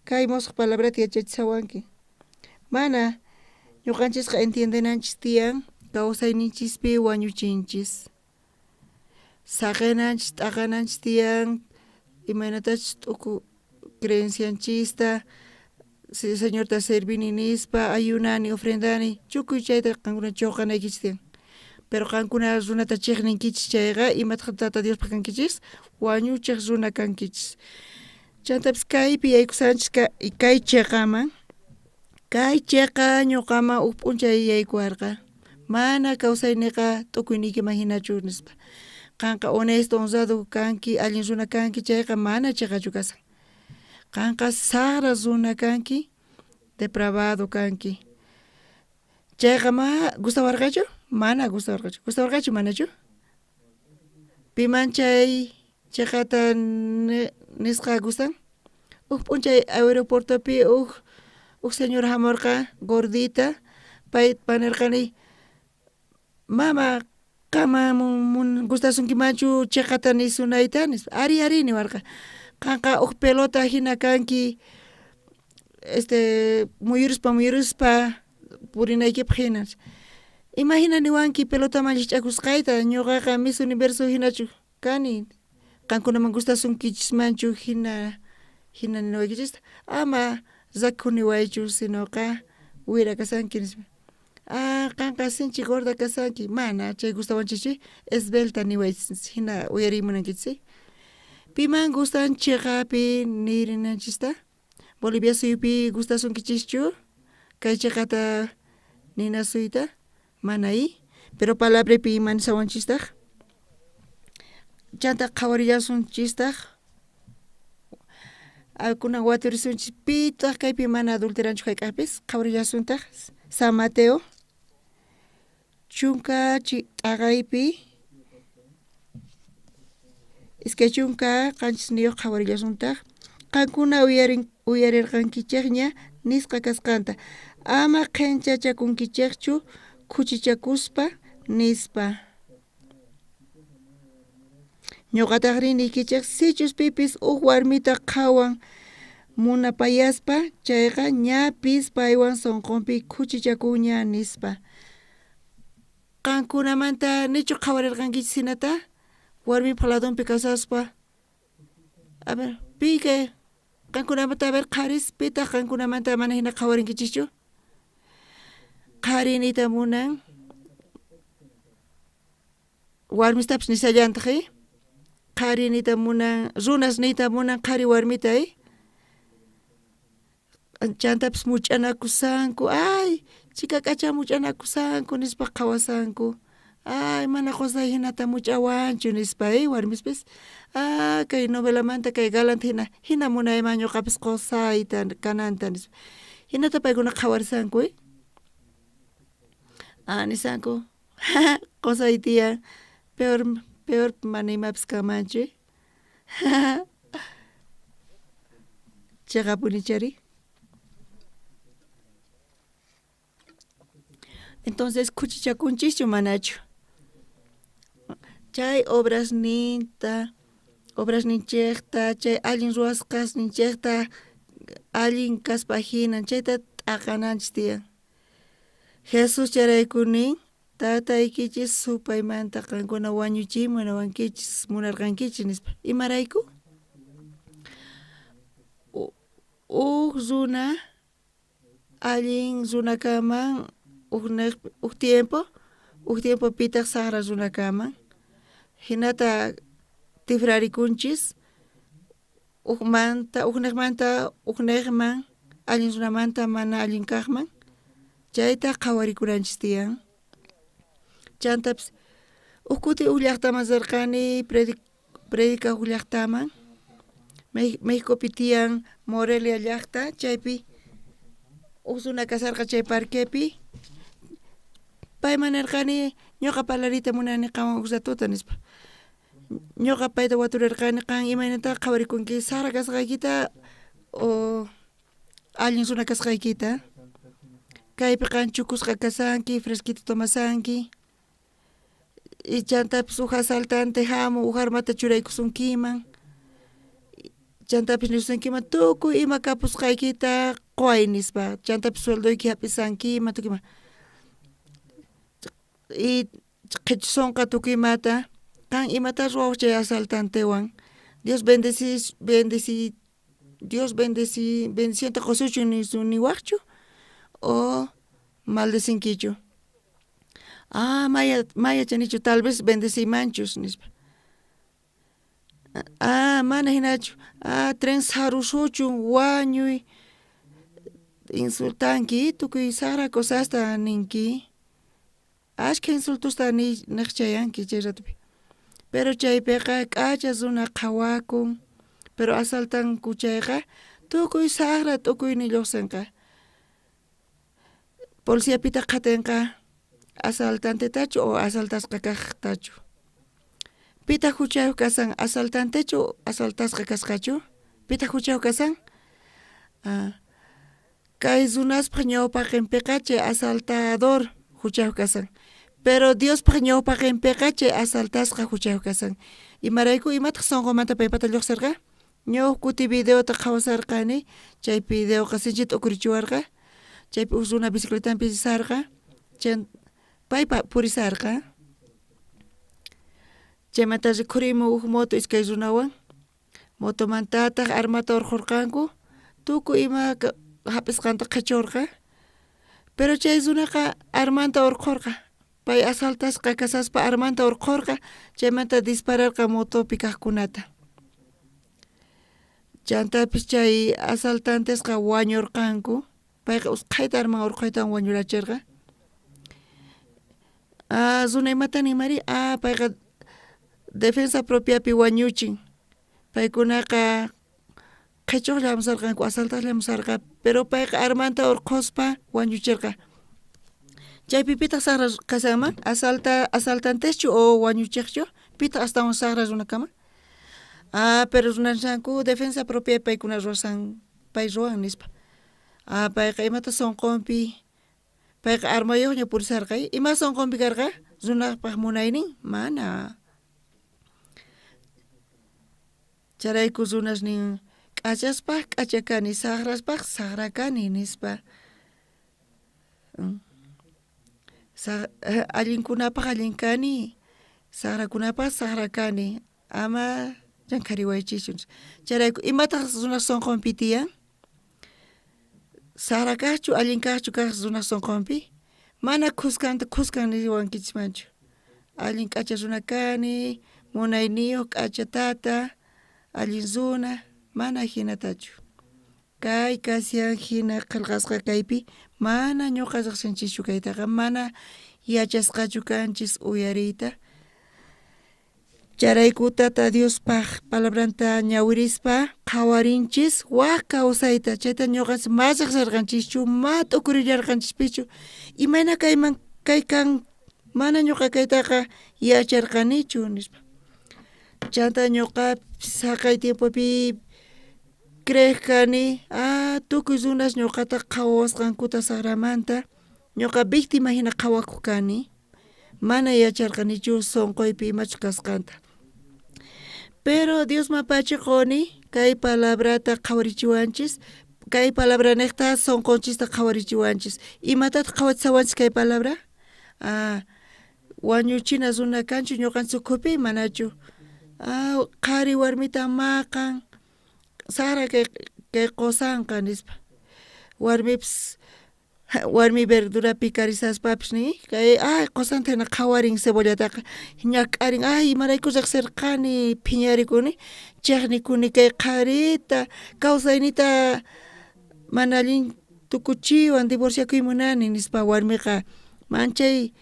Kay musuq palabrata yachachisawanki. Mana ñuqanchisqa entiendenanchis tiyan kawsayninchispi wañuchinchis. Saqinanchis t'aqananchis tiyan imaynatachus t'uku creencianchista, Señorta servini nispa, ayunani, ofrendani, tukuy chayta qankuna chuqanaykichis tiyan. Pero qankuna runata chiqninkichis chayqa imataq Tata Diospaq kankichis? Wañuchiq runa kankichis. Chantapis kaypi yaykusanchis kay chiqaman. Kay chiqa ñuqaman huk p'unchay yaykuwarqa. Mana kawsayniqa t'ukuyniykiman hinachu nispa. Qanqa honesto, honrado kanki, allin runa kanki chayqa mana chiqachu kasan. Qanqa saqra runa kanki, depravado kanki. Chayqa ma gustawarqachu? Mana gustawarqachu. Gustawarqachu manachu? Piman chay chiqata nisqa gustan? Huk p'unchay aeropuertopi huk señora hamurqa gordita, pay panirqani, mama qama gustasunkimanchu chiqata nisunayta nispa. Ari ari niwarqa. Qanqa huk pelota hina kanki, muyurispa muyurispa purinaykipaq hina. Imahina niwanki pelotaman llikch'akusqayta, ñuqaqa Miss Universo hinachu kani. Qankunaman gustasunkichishmanchu hina hina niwaykichista. Ama rakhu niwaychu sinoqa wira kasanki nispa. Ah, qanqa sinchi gorda kasanki. Mana chay gustawanchikchu, esbelta niwaychis hina uyariy munankichis. Piman gustan chiqapi nirinanchista? Bolivia suyupi gustasunkichishchu? Kay chiqata ninasuyta? Mana i? Pero palabrapi ima nisawanchistaq? Chanta qhawarillasunchistaq. Kunan waturisunchis pitaq kaypi mana adulteranchu hayk'aqpis? Qhawarillasuntaq. San Mateo 10 t'aqaypi 27 qhawarillasuntaq. Qankuna uyarirqankichejña nisqa kasqanta. Ama qhenchachakunkichejchu khuchichakuspa nispa. Ñoqatajrí niykichej, sichus pipis uj warmita qhawan munapayaspa, chayqa ñapis paywan sonqonpi khuchichakunña, nispa. Qankunamanta nichu qhawarirqankichis hinata? Warmipa ladonpi kasaspa. A ver, pi kay qankunamanta, a ver, qharis, pitaq qankunamanta mana hina qhawarinkichikchu? Qhari niyta munan. Warmistapis nisallantaq, eh? Qhari niyta munan, runas niyta munan qhari warmita, eh? Chantapis much'anakusanku, ay, chika k'acha much'anakusanku nispa qhawasanku. Ay, mana qosay hinata much'awanchu nispa, eh, warmispis. Ah, kay novelamanta kay galante hina, hina munayman ñuqapis qosayta kananta nispa. Hinata paykuna qhawarisanku, eh? Ah, nisanku, qosay tiyan, peor, peor mana imapis kanmanchu, eh? Cheqapunichari. Entonces khuchichakunchischu manachu? Chay obrasninta, obrasninchejta, chay allin ruwasqasninchejta allin kaspa hinan chayta t'aqananchis tiyan. Jesús chayrayku nin, tataykichis supaymanta qankuna wañuchiy munawankichis, munarqankichis nispa. Imarayku? Uj runa allin runa kanman uj tiempo, uj tiempo pitaq saqra runa kanman. Hinata tifrarikunchis ujmanta, ujnejmanta ujnejman, allin runamanta mana allin kaqman. Chayta qhawarikunanchis tiyan. Chantapis uj kuti uj llaqtaman rirqani predicaj uj llaqtaman. Mexicopi tiyan Morelia llaqta, chaypi uj runa kasarqa chay parquepi. Payman nirqani, ñuqa parlariyta munani qanwan uj ratuta nispa. Ñuqa payta waturirqani, qan imaynata qhawarikunki saqra kasqaykita o allin runa kasqaykita. Kaypi qan chukusqa kasanki, fresquito tomasanki. Y chantapis uj asaltante hamun, uj armata churaykusunkiman. Chantapis nisunkiman tukuy ima kapusqaykita quway nispa. Chantapis sueldoyki hap'isankiman, tukuy ima. Y qhichusonqa tukuy imata. Qan imata ruwawaq chay asaltantewan. Dios bendecis, bendeci, Dios bendeci, bendicionta qusuchun niwaqchu o maldecinkichu. Ah, maya, maya chanichu, tal vez bendeciymanchus nispa. Ah, mana hinachu. Ah, tren sarusuchun, wañuy, insultanki, tukuy saqra cosasta ninki. Ashkha insultosta niqchayanki chay ratopi. Pero chaypiqa k'acha runa qhawakun, pero asaltanku chayqa tukuy saqra t'ukuynin lluqsinqa. Policiapitaq qhatinqa asaltantetachu o asaltasqa kaqtachu. Pitaq huchayuq kasan, asaltantechu asaltasqa kasqachu? Pitaq huchayuq kasan? Ah, kay runaspaq ñawpaqinpiqa chay asaltador huchayuq kasan. Pero Diospaq ñawpaqinpiqa chay asaltasqa huchayuq kasan. Imarayku imataq sunqumanta paypata lluqsirqa? Ñawpaq kuti videota qhawasarqani, chay videoqa sinchita ukurichiwarqa. Chaypi uj runa bicicletanpi risarqa, chay paypa purisarqa. Chaymanta rikhurimun uj moto iskay runawan. Motomantataq armata urqhurqanku, tukuy ima hap'isqanta qhichurqa. Pero chay runaqa armanta urqhurqa. Pay asaltasqa kasaspa armanta urqhurqa, chaymanta dispararqa motopi kaqkunata. Chantapis chay asaltantesqa wañurqanku. Payqa usqhayta arman urqhuytawan wañurachirqa. Ah, runa imata ninmari? Ah, payqa defensa propiapi wañuchin. Paykunaqa qhichuqlla hamusarqanku, asaltaqlla hamusarqa, pero payqa armanta urqhuspa wañuchirqa. Chaypi pitaq saqra kasanman? Asaltanteschu o wañuchiqchu? Pitaq astawan saqra runa kanman? Ah, pero runasqanku defensa propia paykuna ruwasan, pay ruwan nispa. Ah, payqa imata sunqunpi, payqa armayuqña purisarqa, ima sunqunpi karqa? Runapaq munaynin? Mana. Chayrayku runas nin k'achaspaj k'acha kani, sajraspaj sajra kani nispa. Allinkunapaj allin kani, sajrakunapaj sajra kani, ama llankhariwaychischu. Chayrayku imataj runaj sonqonpi tiyan? Sajra kajchu allin kajchu kaj runaj sonqonpi? Mana khuskanta khuskan niwankichismanchu. Allin k'acha runa kani, munayniyoj k'acha tata, allin runa, mana jinatachu. Kay kashan jina qhelqasqa kaypi mana ñuqa riqsinchischu kaytaqa, mana yachasqachu kanchis uyariyta. Chayrayku Tata Diospaj palabranta ñawirispa qhawarinchis waj kawsayta, chayta ñuqanchis ma riqsirqanchischu, ma t'ukurillarqanchispichu, imayna kayman kay kan mana ñuqa kaytaqa yacharqanichu nispa. Chanta ñuqa saqay tiempopi creej kani, ah, tukuy runas ñuqata qhawawasqankuta sajramanta, ñuqa víctima hina qhawakuq kani, mana yacharqanichu sonqoypi imachus kasqanta. Pero Diosman pachi qoni kay palabrata qhawarichiwanchis, kay palabranejta sonqonchista qhawarichiwanchis. Imatataq qhawachisawanchis kay palabra? Ah, wañuchina runa kanchu ñuqanchis ukhupi manachu. Ah, qhari warmita maqan, sajra kay qosanqa nispa. Warmipis warmi verdura picarishaspapis ni kay ay qosanta hina qhawarin cebollataqa ñak'arin, ay imarayku riqsirqani phiñarikuni, chejnikuni kay qharita, kawsaynita mana allin tukuchiwan, divorciakuy munani nispa warmiqa manchay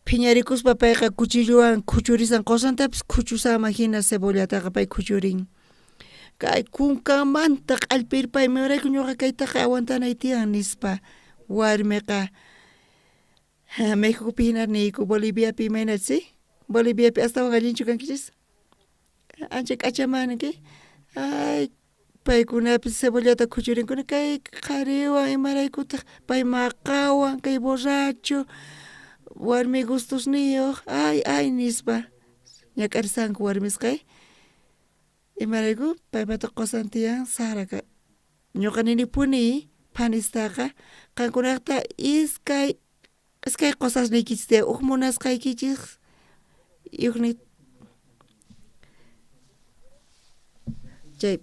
phiñarikuspa payqa cuchillowan khuchurisan, qosantapis khuchusanman hina cebollataqa pay khuchurin. Kay kunkamanta q'allpirpay imarayku ñuqa kaytaqa aguantanay tiyan nispa warmiqa. Méxicopi hina niyku, Boliviapi imaynachus, sí? Boliviapi astawan allinchu kankichis? Ancha k'achamani ki? Ay, paykunapis cebollata khuchurinkuna kay qhariwan imaraykutaq pay maqawan, kay borracho, warmi gustusniyuq, ay ay nispa ñak'arisanku warmisqa. Imarayku paypata qosan tiyan sajra ka. Ñuqa ninipuni phanistaqa qankunaqta iskay qosasniykichis tiyan, uj munasqaykichis y ujni chay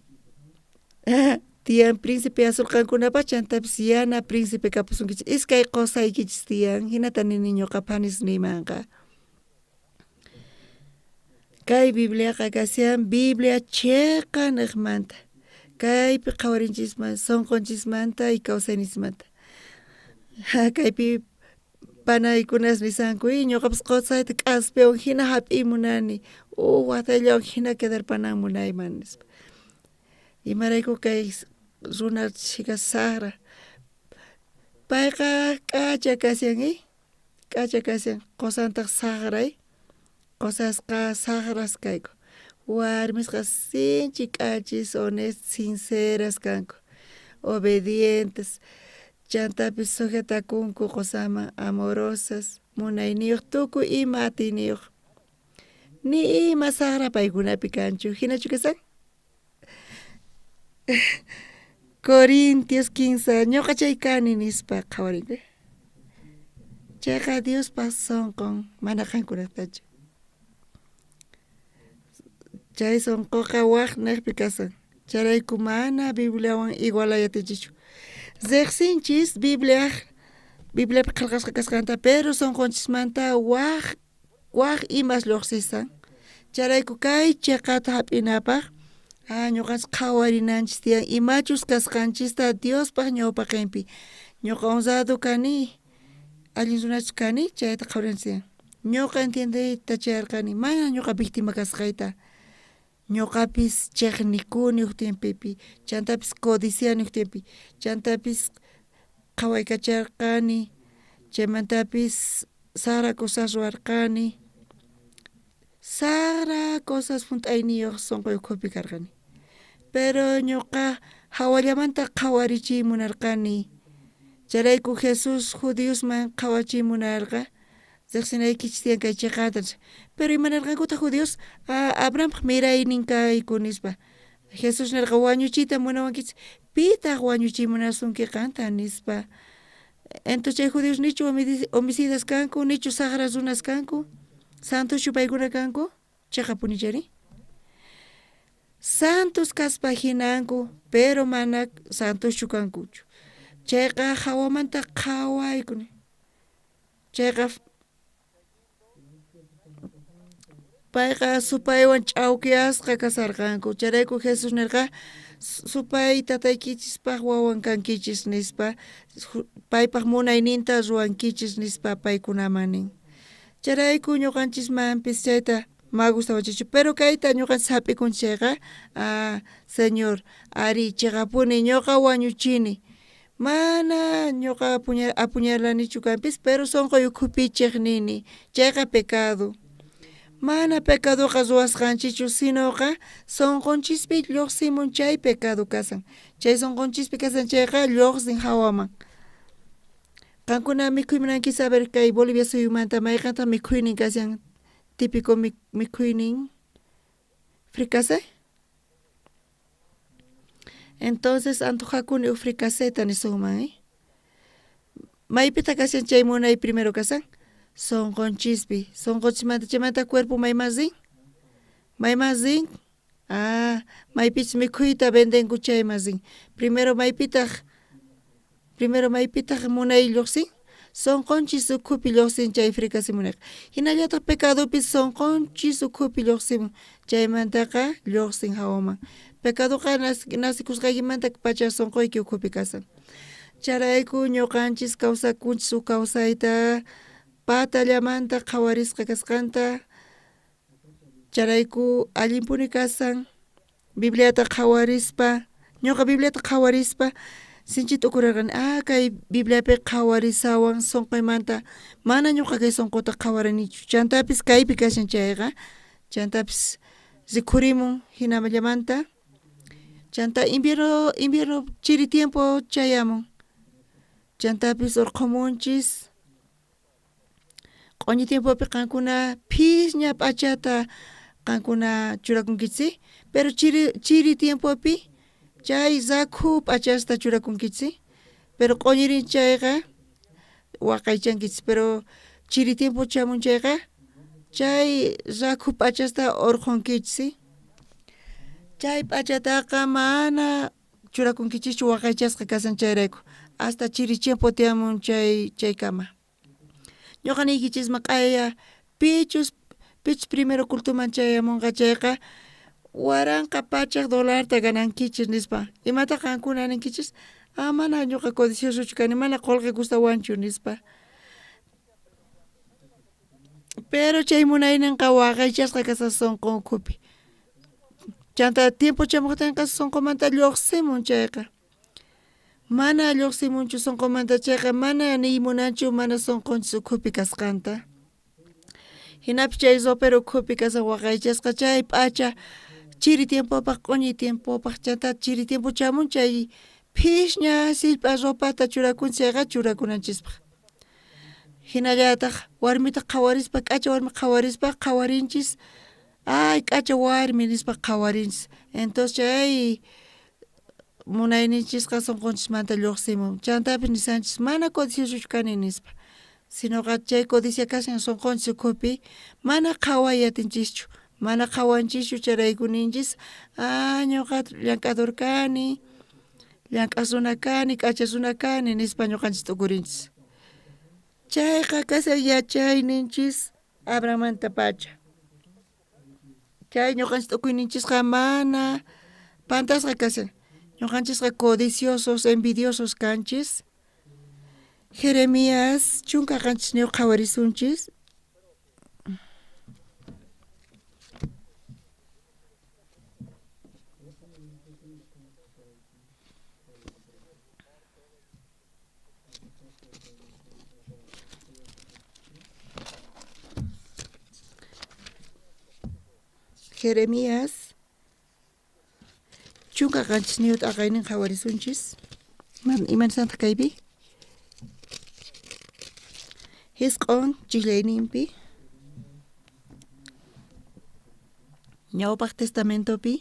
tiyan príncipe azul qankunapaj chantapis yana príncipe kapusunkichis, iskay qosaykichis tiyan, hinata nini ñuqa phanis nimanqa. Kay Bibliaqa kashan Biblia cheqa niqmanta, kaypi qhawarinchisman sonqonchismanta y kawsayninchismanta. Kaypi panaykunas nisanku, y ñuqapas qosayta k'aspiwan hina hap'iy munani, uj watayllawan hina quedarpanan munayman nispa. Imarayku kay runa chhika sajra, payqa k'acha kashan, k'acha kashan, qosantaq sajray, qosasqa sajras kayku, warmisqa sinchi k'achis, honestas, sinceras kanku, obedientes, chantapis sujetakunku qosaman, amorosas, munayniyuq, tukuy ima atiyniyuq, ni ima sajra paykunapi kanchu, hinachu kasan? Corintios 15, ñuqa chay kani nispa qhawarinku. Chayqa Diospaj sonqon, mana qankunatachu. Chay sonqoqa waj niqpi kasan, chayrayku mana Bibliawan igualay atichischu. Riqsinchis Bibliapi qhelqasqa kasqanta, pero sonqonchismanta waj imas lluqsisan. Chayrayku kay cheqata hap'inapaj, ñuqanchis qhawarinanchis tiyan imachus kasqanchista Diospaj ñawpaqinpi. Ñuqa honrado kani, allin runachu kani, chayta qhawarinanchis tiyan. Ñuqa entiendeyta chayarqani, mana ñuqa víctima kasqayta. Ñuqapis chejnikuni uj tiempopi, chantapis codiciani uj tiempopi, chantapis qhawaykacharqani, chaymantapis sajra cosas ruwarqani, sajra cosas junt'ayniyuq sonqoy ukhupi karqani. Pero ñuqa hawallamanta qhawarichiy munarqani. Chayrayku Jesús judiosman qhawachiy munarqa, riqsinaykichis tiyan kay cheqata. Pero imanarqankutaq judíos? Abrahampaj miraynin kayku nispa. Jesús nerqa wañuchiyta munawankichis, pitaq wañuchiy munasunki qanta nispa. Entonces chay judíos nichu homicidas kanku, nichu sajra runas kanku, santoschu paykuna kanku, cheqapuni chayri. Santos kaspa hinanku, pero mana santoschu kankuchu. Chayqa hawamanta qhawaykuni. Chayqa payqa supaywan ch'awkiyasqa kasarqanku. Chayrayku Jesús nerqa supay tataykichispaq wawan kankichis nispa, paypaq munayninta ruwankichis nispa paykunaman nin. Chayrayku ñuqanchismanpis chayta ma gustawanchikchu, pero kayta ñuqanchis hap'ikunchis chayqa, ah, Señor, ari chiqapuni ñuqa wañuchini. Mana ñuqa apuñalanichu kanpis, pero sunquy ukhupi chiqnini, chayqa pecado. Mana pecadoqa ruwasqanchikchu, sinoqa sunqunchispi lluqsimun chay pecado kasan. Chay sunqunchispi kasan chayqa lluqsin hawaman. Qankuna mikhuy munankichis, a ver, kay Bolivia suyumanta mayqantaq mikhuynin kashan, típico mikhuynin, fricasé. Entonces antojakuni uj fricaseta nisunman, ¿eh? Maypitaq kashan chay munay primero kasan? Sunqunchispi, sunqunchismanta chaymanta cuerpo mayman rin? Mayman rin? Ah, maypichus mikhuyta vendenku chayman rin. Primero maypitaq, primero maypitaq munay lluqsin? Sunqunchis ukhupi lluqsin chay fricasé munayqa. Hinallataq pecadopi sunqunchis ukhupi lluqsimun, chaymantaqa lluqsin hawaman. Pecadoqa nasikusqaykimanta pacha sunquyki ukhupi kasan. Chayrayku ñuqanchis kawsakunchis huk kawsayta patallamanta qhawarisqa kasqanta, chayrayku allinpuni kasan Bibliata qhawarispa, ñuqa Bibliata qhawarispa sinchita ukurarqani, ah, kay Bibliapi qhawarisawan sunquymanta, mana ñuqa kay sunquta qhawaranichu, chantapis kaypi kashan chayqa, chantapis rikhurimun hinallamanta, chanta invierno, invierno chiri tiempo chayamun, chantapis urqhumunchis, q'uñi tiempopi qankuna phisña p'achata qankuna churakunkichis, pero chiri, chiri tiempopi chay rakhu p'achasta churakunkichis, pero q'uñirin chayqa waqaychankichis, pero chiri tiempo chamun chayqa chay rakhu p'achasta urqhunkichis, chay p'achataqa mana churakunkichischu waqaychasqa kasan chayrayku, hasta chiri tiempo tiyamun chay chaykama. Ñuqa niykichisman q'aya pichus pichus primero cultoman chayamunqa chayqa 1100 dolarta ganankichis nispa. Imataq qankuna ninkichis? Ah, mana ñuqa codiciosochu kani, mana qullqi gustawanchu nispa. Pero chay munayninqa waqaychasqa kasan sunqu ukhupi. Chanta tiempo chamuqtinqa sunqumanta lluqsimun chayqa. Mana lluqsimunchu sunqumanta chayqa mana niy munanchu mana sunqunchis ukhupi kasqanta. Hinapis chay ropero ukhupi kasan waqaychasqa chay p'acha chiri tiempopaq q'uñi tiempopaq chanta chiri tiempo chamun chay phisña sillp'a ropata churakunchis chayqa churakunanchispaq. Hinallataq warmita qhawarispa k'acha warmi qhawarispa qhawarinchis, ay k'acha warmi nispa qhawarinchis. Entonces chay munayninchisqa sunqunchismanta lluqsimun. Chantapis nisanchis mana codiciosochu kani nispa. Sinoqa chay codicia kashan sunqunchis ukhupi mana qhaway atinchischu, mana qhawanchischu chayrayku ninchis, ah ñuqa llank'ador kani, llank'aq runa kani, k'acha runa kani nispa ñuqanchis t'ukurinchis. Chayqa kashan yachayninchis Abrahammanta pacha. Chay ñuqanchis t'ukuyninchisqa mana pantasqa kashan. Ñuqanchisqa codiciosos, envidiosos kanchis. Jeremías 17 qhawarisunchis. Jeremías 17 t'aqaynin qhawarisunchis. Imanisantaq kaypi? Hisq'on chiklayninpi Ñawpaq Testamentopi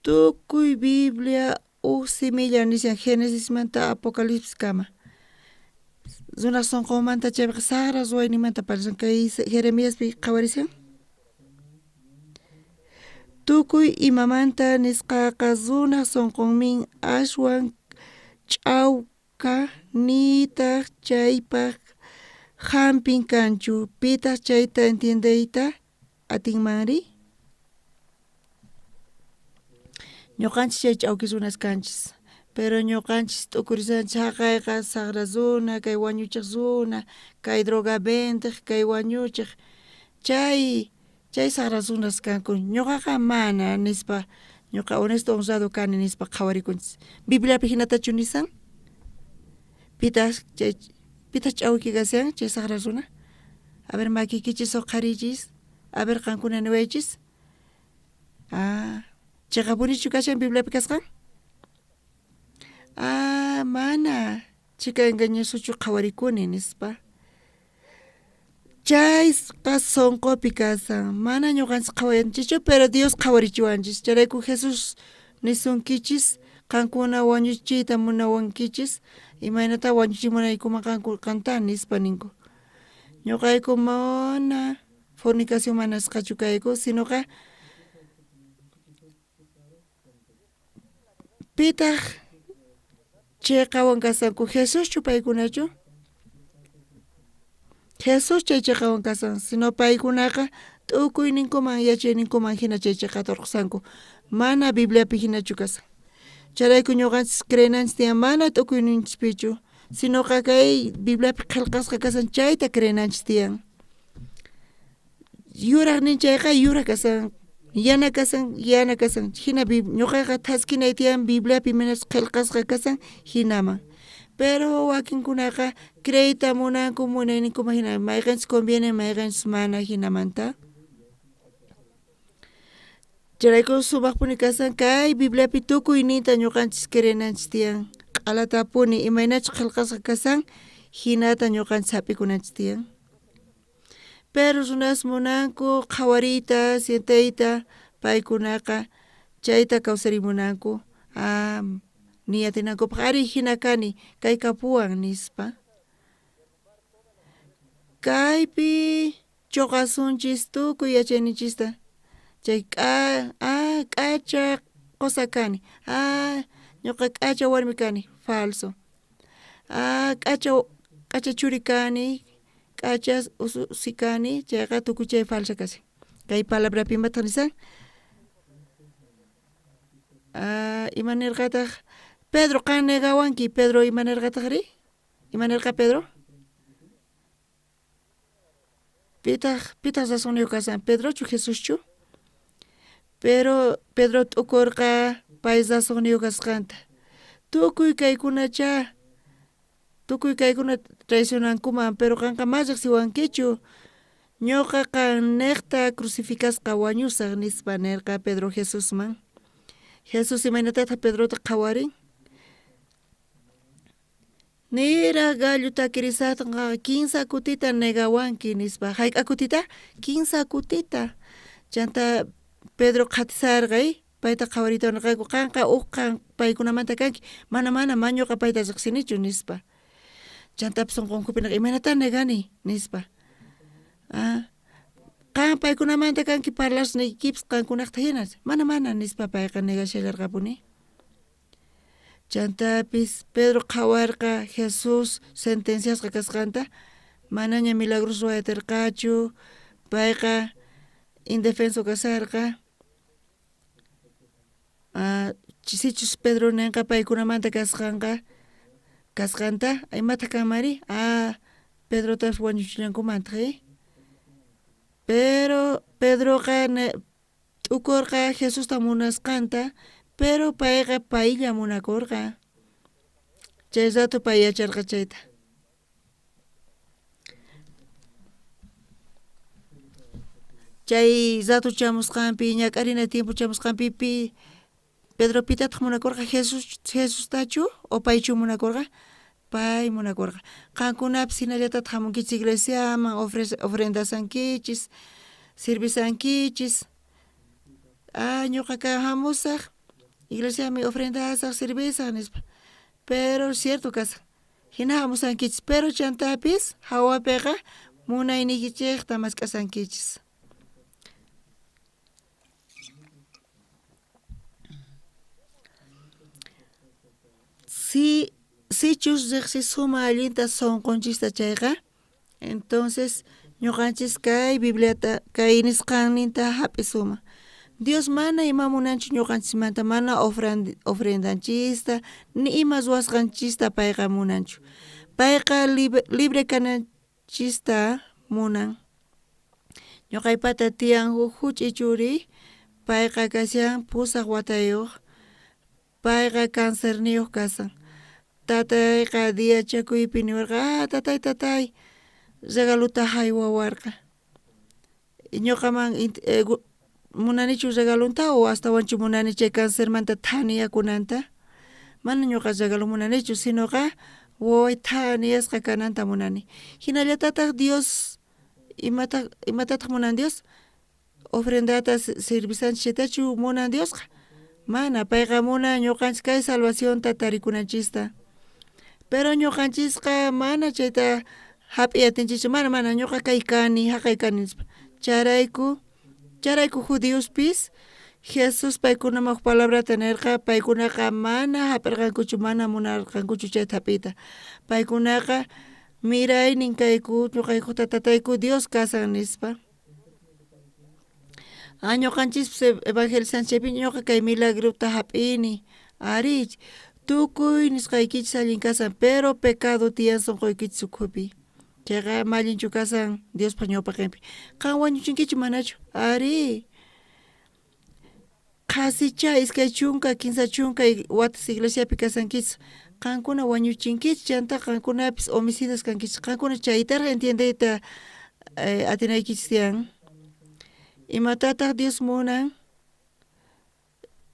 Tukuy Biblia uj similla nishan Genesismanta Apocalipsiskama. Runaj sonqonmanta chaypiqa sajra ruwaynimanta parlashan kay Jeremiaspi qhawarishan. Tukuy imamanta nisqaqa runaj sonqonmin aswan ch'awka nitaj chaypaj jampin kanchu pitaj chayta entiendeyta atinmanri. Ñuqanchis chay ch'awki runas kanchis pero ñuqanchis t'ukurisanchis jaqayqa sajra runa kay wañuchej runa kay droga vendej kay wañuchej chay chay sajra runas kanku ñuqaqa mana nispa ñuqa honesto honrado kani nispa qhawarikunchis Bibliapi jinatachu nisan pitaq chay pitaq ch'awki kashan chay sajra runa a ver makiykichis uqhariychis a ver qankuna niwaychis ah cheqapunichu kashan Bibliapi kasqan ah mana chika engañosochu qhawarikuni nispa chayqa sonqopi kasan mana ñuqanchis qhawayanchikchu pero Dios qhawarichiwanchis chayrayku Jesús nisunkichis qankuna wañuchiyta munawankichis imaynata wañuchimunaykuman qanku qanta nispa ninku ñuqayku mana fornicación mana nisqachu kayku sinoqa pitaq cheqawan kasanku Jesuschu paykunachu Jesús chay cheqawan kasan sino paykunaqa t'ukuyninkuman yachayninkuman hina chay cheqata urqhusanku mana Bibliapi hinachu kasan chayrayku ñuqanchis creenanchis tiyan mana t'ukuyninchispichu sinoqa kay Bibliapi qhelqasqa kasan chayta creenanchis tiyan yuraq nin chayqa yuraq kasan yana kasan yana kasan hina ñuqaqa thaskinay tiyan Bibliapi imaynachus qhelqasqa kasan hinaman pero wakinkunaqa creeyta munanku munayninkuman hina mayqenchus conviene mayqenchus mana hinamanta chayrayku sumaqpuni kasan kay Bibliapi tukuyninta ñuqanchis creenanchis tiyan q'alatapuni imaynachus qhelqasqa kasan hinata ñuqanchis hap'ikunanchis tiyan pero runas munanku qhawariyta sienteyta paykunaqa chayta kawsarimunanku ah niy atinankupaq ari hina kani kay kapuwan nispa kaypi choqasunchis tukuy yachayninchista chay k'acha qosa kani ah ñuqa k'acha warmi kani falso ah k'acha churi kani k'acha ususi kani chayqa tukuy chay falsa kashan kay palabrapi imataq nisan ah ima nirqataq Pedro qan negawanki Pedro ima nirqataqri ima nirqa Pedro pitaq pitaq razonniyuq kasan Pedrochu Jesuschu pero Pedro t'ukurqa pay razonniyuq kasqanta tukuy kaykunacha tukuy kaykuna traicionankuman pero qanqa mana riqsiwankichu ñuqa qanniqta crucificasqa wañusaq nispa nirqa Pedro Jesusman Jesús imaynatataq Pedrota qhawarin niraq gallo takirisaqtin qanqa kinsa kutita negawanki nispa hayk'a kutita kinsa kutita chanta Pedro qhatisarqa payta qhawariyta nirqayku qanqa uj qan paykunamanta kanki mana mana mana ñuqa payta riqsinichu nispa chantapis sonqonkupi nirqa imaynata negani nispa ah qan paykunamanta kanki parlasniykipis qankunaqta hina mana mana nispa payqa negashallarqapuni chantapis Pedro qhawarqa Jesús sentenciasqa kasqanta manaña milagros ruway atirqachu payqa indefenso kasarqa sichus Pedro ninqa paykunamanta kasqanqa kasqanta imataq kanmanri ah Pedrotapis wañuchillankumantaq pero Pedroqa t'ukurqa Jesusta munasqanta pero payqa paylla munakurqa chay rato pay yacharqa chayta chay rato chamusqanpi ñak'arina tiempo chamusqanpi pi Pedro pitataq munakurqa Jesustachu o paychu munakurqa pay munakurqa qankunapis hinallatataq hamunkichis iglesiaman ofrendasankichis sirvisankichis ah ñuqa ka hamusaq Iglesiaman ofrendasaj sirvisaj nispa. Pero cierto kasan. Hina hamusankichis, pero chantapis hawapiqa munayniykichejta mask'asankichis. Si sichus riqsisuma allinta sunqunchista chayqa, entonces ñuqanchis kay Bibliata kay nisqanninta hap'isuma. Dios mana ima munanchu ñuqanchismanta, mana ofrendanchista, ni ima ruwasqanchista payqa munanchu. Payqa libre kananchista munan. Ñuqaypata tiyan huk huch'uy churiy, payqa kashan 8 watayuq, payqa cancerniyuq kasan. Tatayqa diyachakuypi niwarqa, ah tatay tatay, regaluta haywawarqa. Ñuqaman munanichu regalunta o astawanchu munani chay cancermanta thaniyakunanta? Mana ñuqa regalo munanichu, sinoqa waway thaniyasqa kananta munani. Hinallatataq Dios imatataq munan Dios? Ofrendata sirvisanchis chaytachu munan Diosqa? Mana, payqa munan ñuqanchis kay salvacionta tarikunanchista. Pero ñuqanchisqa mana chayta hap'iy atinchischu, mana mana ñuqa kay kani, haqay kani nispa. Chayrayku judiospis Jesús paykunaman huk palabrata nirqa, paykunaqa mana hap'irqankuchu, mana munarqankuchu chayta hap'iyta. Paykunaqa miraynin kayku, ñuqaykuta tatayku Dios kasan nispa. Ah, ñuqanchispis evangelizanchis chaypi ñuqa kay milagrota hap'ini. Ari, tukuy nisqaykichis allin kasan, pero pecado tiyan sunquykichis ukhupi. Chayqa ama allinchu kasan Diospaq ñawpaqinpi. Qan wañuchinkichu manachu? Ari. Qhasicha 20 30 watas iglesiapi kasankichis. Qankuna wañuchinkichis, chanta qankunapis homicidas kankichis. Qankuna chaytaraq entiendeyta atinaykichis tiyan. Imatataq Dios munan?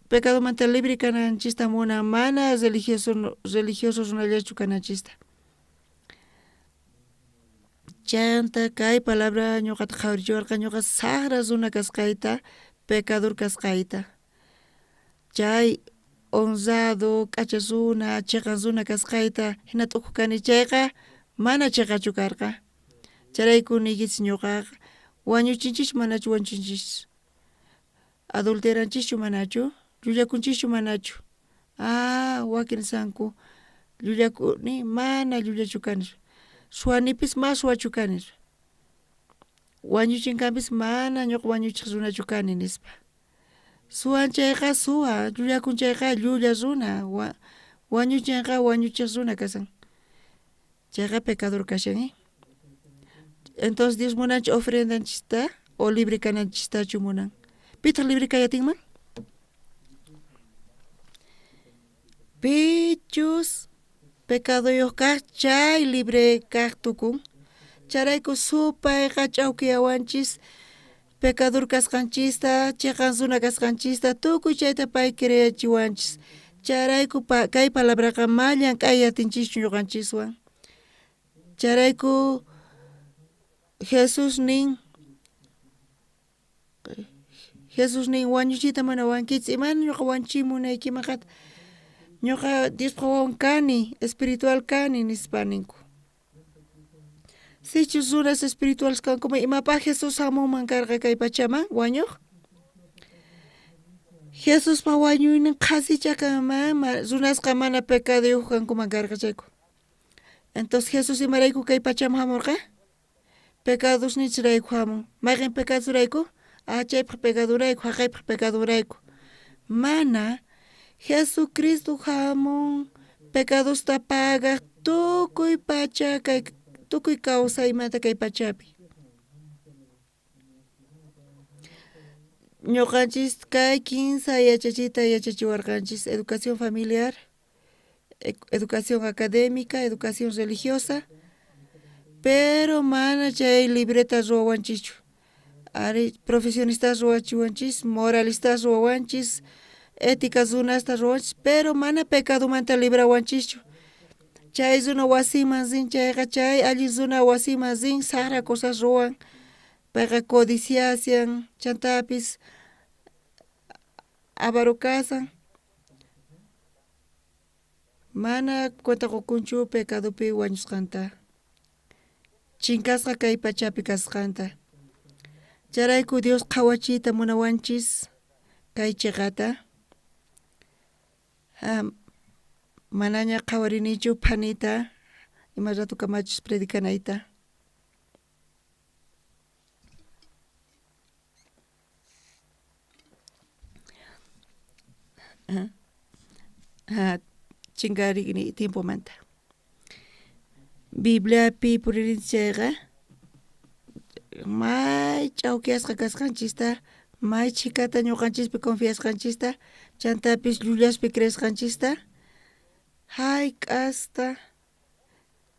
Pecadomanta libre kananchista munan, mana religioso runallachu kananchista. Chanta kay palabra ñuqata qhawarichiwarqa, ñuqa saqra runa kasqayta, pecador kasqayta. Chay honrado, k'acha runa, chiqan runa kasqayta, hina t'ukuq kani chayqa mana chiqachu karqa. Chayrayku niykichis ñuqaqa wañuchinchischu manachu wañuchinchis? Adulteranchischu manachu? Llullakunchischu manachu? Ah, wakin nisanku llullakuni, mana llullachu kani. Suwanipis ma suwachu kani. Wañuchinkanpis mana ñuqa wañuchiq runachu kani nispa. Suwan chayqa suwa, llullakun chayqa llulla runa, wañuchinqa wañuchiq runa kasan. Chayqa pecador kashan, ¿eh? Entonces Dios munanchu ofrendanchista o libre kananchistachu munan? Pitaq libre kayatinman? Pichus pecadoyuq kaq chay libre kaq tukun. Chayrayku supayqa ch'awkiyawanchis pecador kasqanchista, chiqan runa kasqanchista, tukuy chayta pay creachiwanchis. Chayrayku kay palabraqa ma llank'ay atinchischu ñuqanchiswan. Chayrayku Jesús nin wañuchiyta mana wankichis, imana ñuqa wañuchimunaykimanqa ñuqa Diospaq wawan kani, espiritual kani nispa ninku. Sichus runas espirituales kankuman, imapaq Jesús hamunman karqa kay pachaman wañuq? Jesuspa wañuynin qhasicha kanman, runasqa mana pecaduyuq kankuman karqa chayku. Entonces Jesús imarayku kay pachaman hamurqa? Pecadosninchirayku hamun. Mayqin pecadorayku? Ah, chaypaq pecadorayku, haqaypaq pecadorayku. Mana, Jesucristo hamun pecadosta pagaq tukuy pacha kay tukuy kawsaymanta kay pachapi. Ñuqanchis kay 15 yachachiyta yachachiwarqanchis: educación familiar, educación académica, educación religiosa, pero mana chay libreta ruwawanchischu. Ari profesionistas ruwachiwanchis, moralistas ruwawanchis, ética runasta ruwanchis, pero mana pecadomanta librawanchischu. Chay runa wasiman rin chayqa, chay allin runa wasiman rin, saqra cosas ruwan, payqa codiciasian, chantapis avaro kasan. Mana cuenta qokunchu pecadopi wañusqanta. Chinkasqa kay pachapi kasqanta. Chayrayku Dios qhawachiyta munawanchis kay chiqata. Manaña qhawarinichu phanita ima rato kamachus predicanayta. Chinkarini tiempomanta. Bibliapi puririnchis chayqa may ch'awkiyasqa kasqanchista, may chhikata ñuqanchispi confiasqanchista, chantapis llullaspi creesqanchista, hayk'asta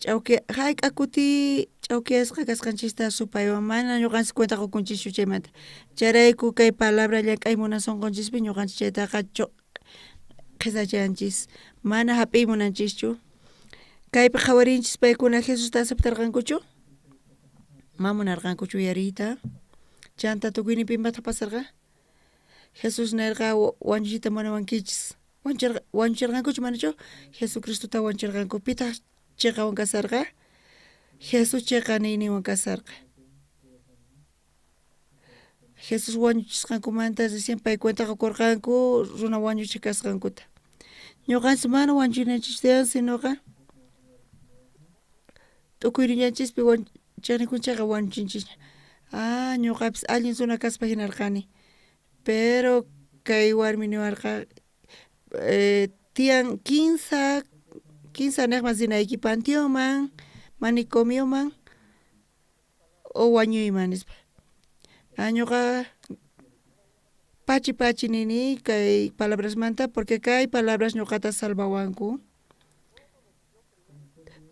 hayk'a kuti ch'awkiyasqa kasqanchista supaywan mana ñuqanchis cuenta qukunchischu chaymanta. Chayrayku kay palabra llank'ay munan sunqunchispi ñuqanchis chaytaqa qhisachanchis, mana hap'iy munanchischu. Kaypi qhawarinchis paykuna Jesusta aceptarqankuchu? Ma munarqankuchu uyariyta. Chanta tukuyninpi imataq pasarqa? Jesús nerqa wañuchiyta munawankichis. Wañuchirqankuchu manachu? Jesucristota wañuchirqanku. Pitaq chiqawan kasarqa? Jesús chiqa niyninwan kasarqa. Jesús wañuchisqankumanta recién pay cuenta qukurqanku runa wañuchi kasqankuta. Ñuqanchis mana wañuchinanchis tiyan sinoqa t'ukuynillanchispi chanikunchayqa wañuchinchisña. Ah, ñuqapis allin runa kaspa hinarqani. Pero kay warmi niwarqa tiyan kinsa niqman rinayki panteonman, manicomioman o wañuyman nispa. Ah, ñuqa pachi pachi nini kay palabrasmanta porque kay palabras ñuqata salvawanku.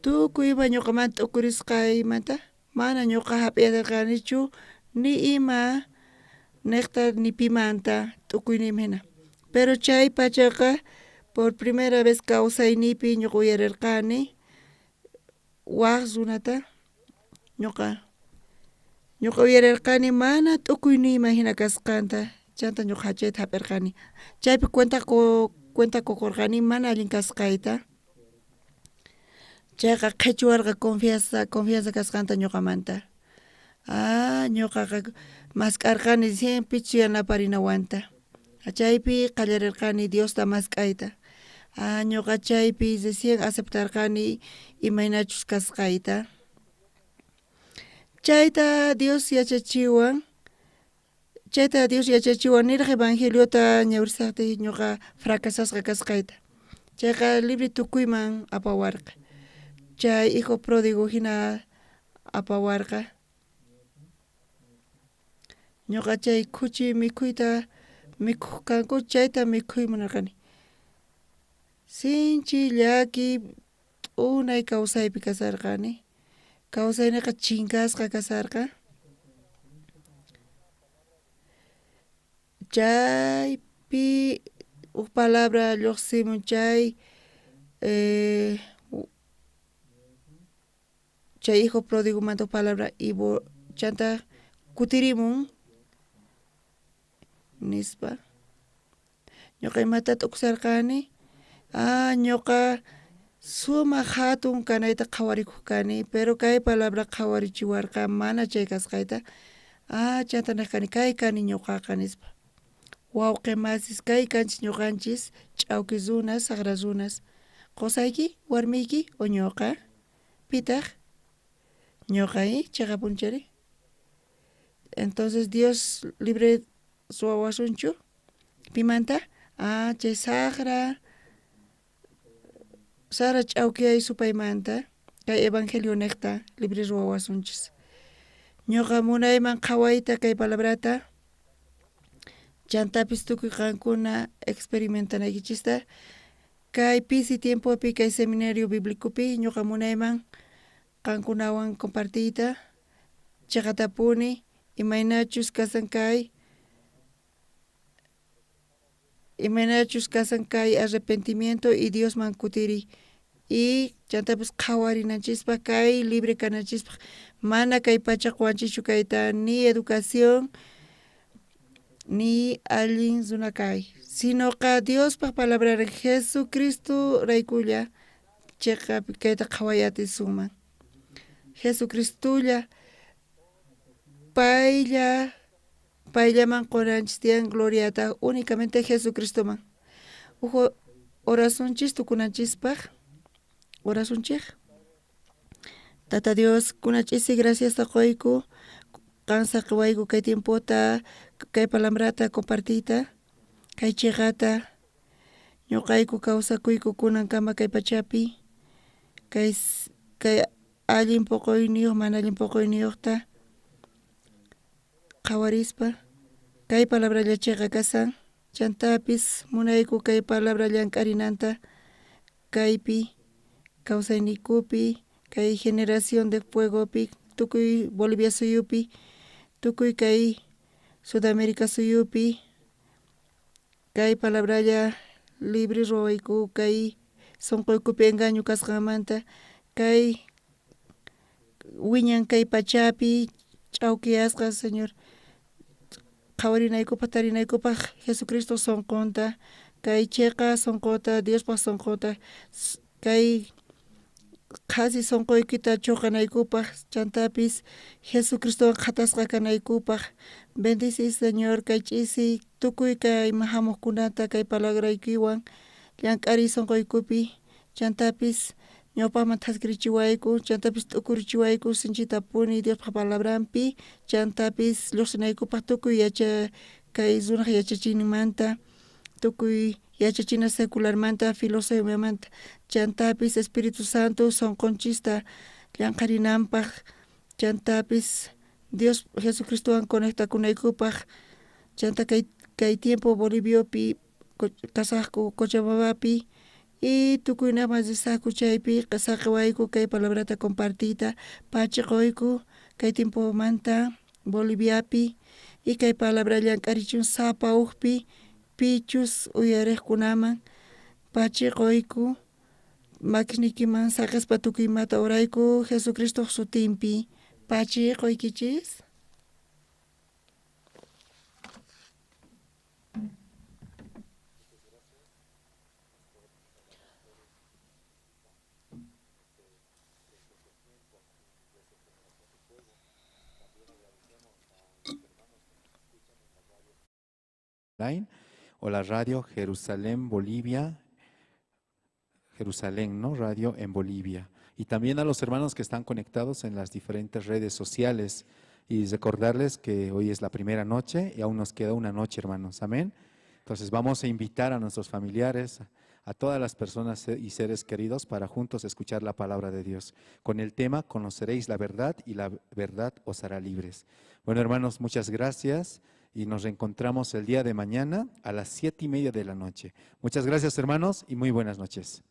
Tukuy ima ñuqamanta t'ukurisqaymanta mana ñuqa hap'iyarqanichu ni ima niqta ni pimanta t'ukuyniyman hina. Pero chay pachaqa por primera vez kawsayniypi ñuqa uyarirqani waq runata ñuqa uyarirqani mana t'ukuyniyman hina kasqanta chanta ñuqa chayta hap'irqani. Chaypi cuenta qukurqani mana allin kasqayta. Chayqa qhichwarqa confianza kasqanta ñuqamanta. Ah, ñuqaqa mask'arqani siempre yanaparinawanta. Chaypi qallarirqani Diosta mask'ayta. Ah, ñuqa chaypi recién aceptarqani imaynachus kasqayta. Chayta Dios yachachiwan. Chayta Dios yachachiwan niraq evangeliota ñawrisaqtiy ñuqa fracasasqa kasqayta. Chayqa libre tukuyman apawarqa. Chay hijo pródigo hina apawarqa. Ñuqa chay khuchi mikhuyta mikhuq kanku chayta mikhuy munarqani. Sinchi llaki t'unay kawsaypi kasarqani. Kawsayniqa chinkasqa kasarqa. Chaypi huk palabra lluqsimun chay chay hijo pródigomanta huk palabra y chanta kutirimun nispa. Ñuqa imata t'ukusarqani? Ah, ñuqa sumaq hatun kanayta qhawarikuq kani, pero kay palabra qhawarichiwarqa mana chay kasqayta. Ah, chanta niq kani kay kani ñuqaqa nispa. Wawqi masis kay kanchis ñuqanchis ch'awki runas, saqra runas. Qusayki, warmiyki o ñuqa? Pitaq? Ñuqa chiqapunchari. Entonces Dios libre ruwawasunchu? Pimanta? Ah, chay saqra ch'awkiyay supaymanta kay evangelio niqta libre ruwawasunchis. Ñuqa munayman qhawayta kay palabrata chantapis tukuy qankuna experimentanaykichista kay pisi tiempopi kay seminario biblicopi ñuqa munayman qankunawan compartiyta chiqatapuni imaynachus kasan kay imaynachus kasan kay arrepentimiento y Diosman kutiriy y chantapis qhawarinanchispa kay libre kananchispaq mana kay pacha quwanchischu kayta ni educación Ni allin runa kay. Sinoqa Diospaj palabrara Jesucristo raykulla cheqap kayta qhaway atisunman. Jesucristolla paylla payllaman qunanchis tiyan gloriata únicamente Jesucristoman. Uj orasunchis tukunanchispaj orasunchej. Tata Dios kunach'isi graciasta qoyku qan saqiwayku kay tiempota kay palabrata compartiyta kay cheqata ñuqayku kawsakuyku kunankama kay pachapi kay kay allin poqoyniyuq mana allin poqoyniyuqta qhawarispa kay palabralla cheqa kasan chantapis munayku kay palabra llank'arinanta kaypi kawsayniykupi kay generación de fuegopi tukuy Bolivia suyupi tukuy kay Sudamérica suyupi kay palabralla libre ruwayku kay sunquykupi engaño kasqanmanta kay wiñan kay pachapi ch'awkiyasqa Señor qhawarinaykupaj tarinaykupaj Jesucristo sunqunta kay cheqa sunquta Diospaj sunquta kay qhasi sunquykita chuqanaykupaj chantapis Jesucristowan qhatasqa kanaykupaj bendici Señor kay ch'isi tukuy kay hamuqkunata kay palabraykiwan llank'ariy sunquykupi chantapis ñawpaqman thaskirichiwayku chantapis t'ukurichiwayku sinchitapuni Diospaj palabranpi chantapis lluqsinaykupaj tukuy yacha kay runaq yachachiyninmanta tukuy yachachina secularmanta filosofiamanta chantapis Espíritu Santo sunqunchista llanqharinanpaj chantapis Dios Jesucristowan conectakunaykupaj chanta kay kay tiempo Boliviopi kasaqku Cochabambapi y tukuynaqman risaqku chaypi saqiwayku kay palabrata compartiyta pachiquyku kay tiempomanta Boliviapi y kay palabra llank'arichun sapa ujpi pichus uyariqkunaman pachiquyku makisniykiman saqispa tukuy imata orayku Jesucristoj sutinpi pachiquykichis. O la radio Jerusalén, Bolivia, Jerusalén, ¿no? Radio en Bolivia. Y también a los hermanos que están conectados en las diferentes redes sociales. Y recordarles que hoy es la primera noche y aún nos queda una noche, hermanos. Amén. Entonces vamos a invitar a nuestros familiares, a todas las personas y seres queridos para juntos escuchar la palabra de Dios. Con el tema, conoceréis la verdad y la verdad os hará libres. Bueno, hermanos, muchas gracias. Y nos reencontramos el día de mañana a las 7:30 de la noche. Muchas gracias, hermanos, y muy buenas noches.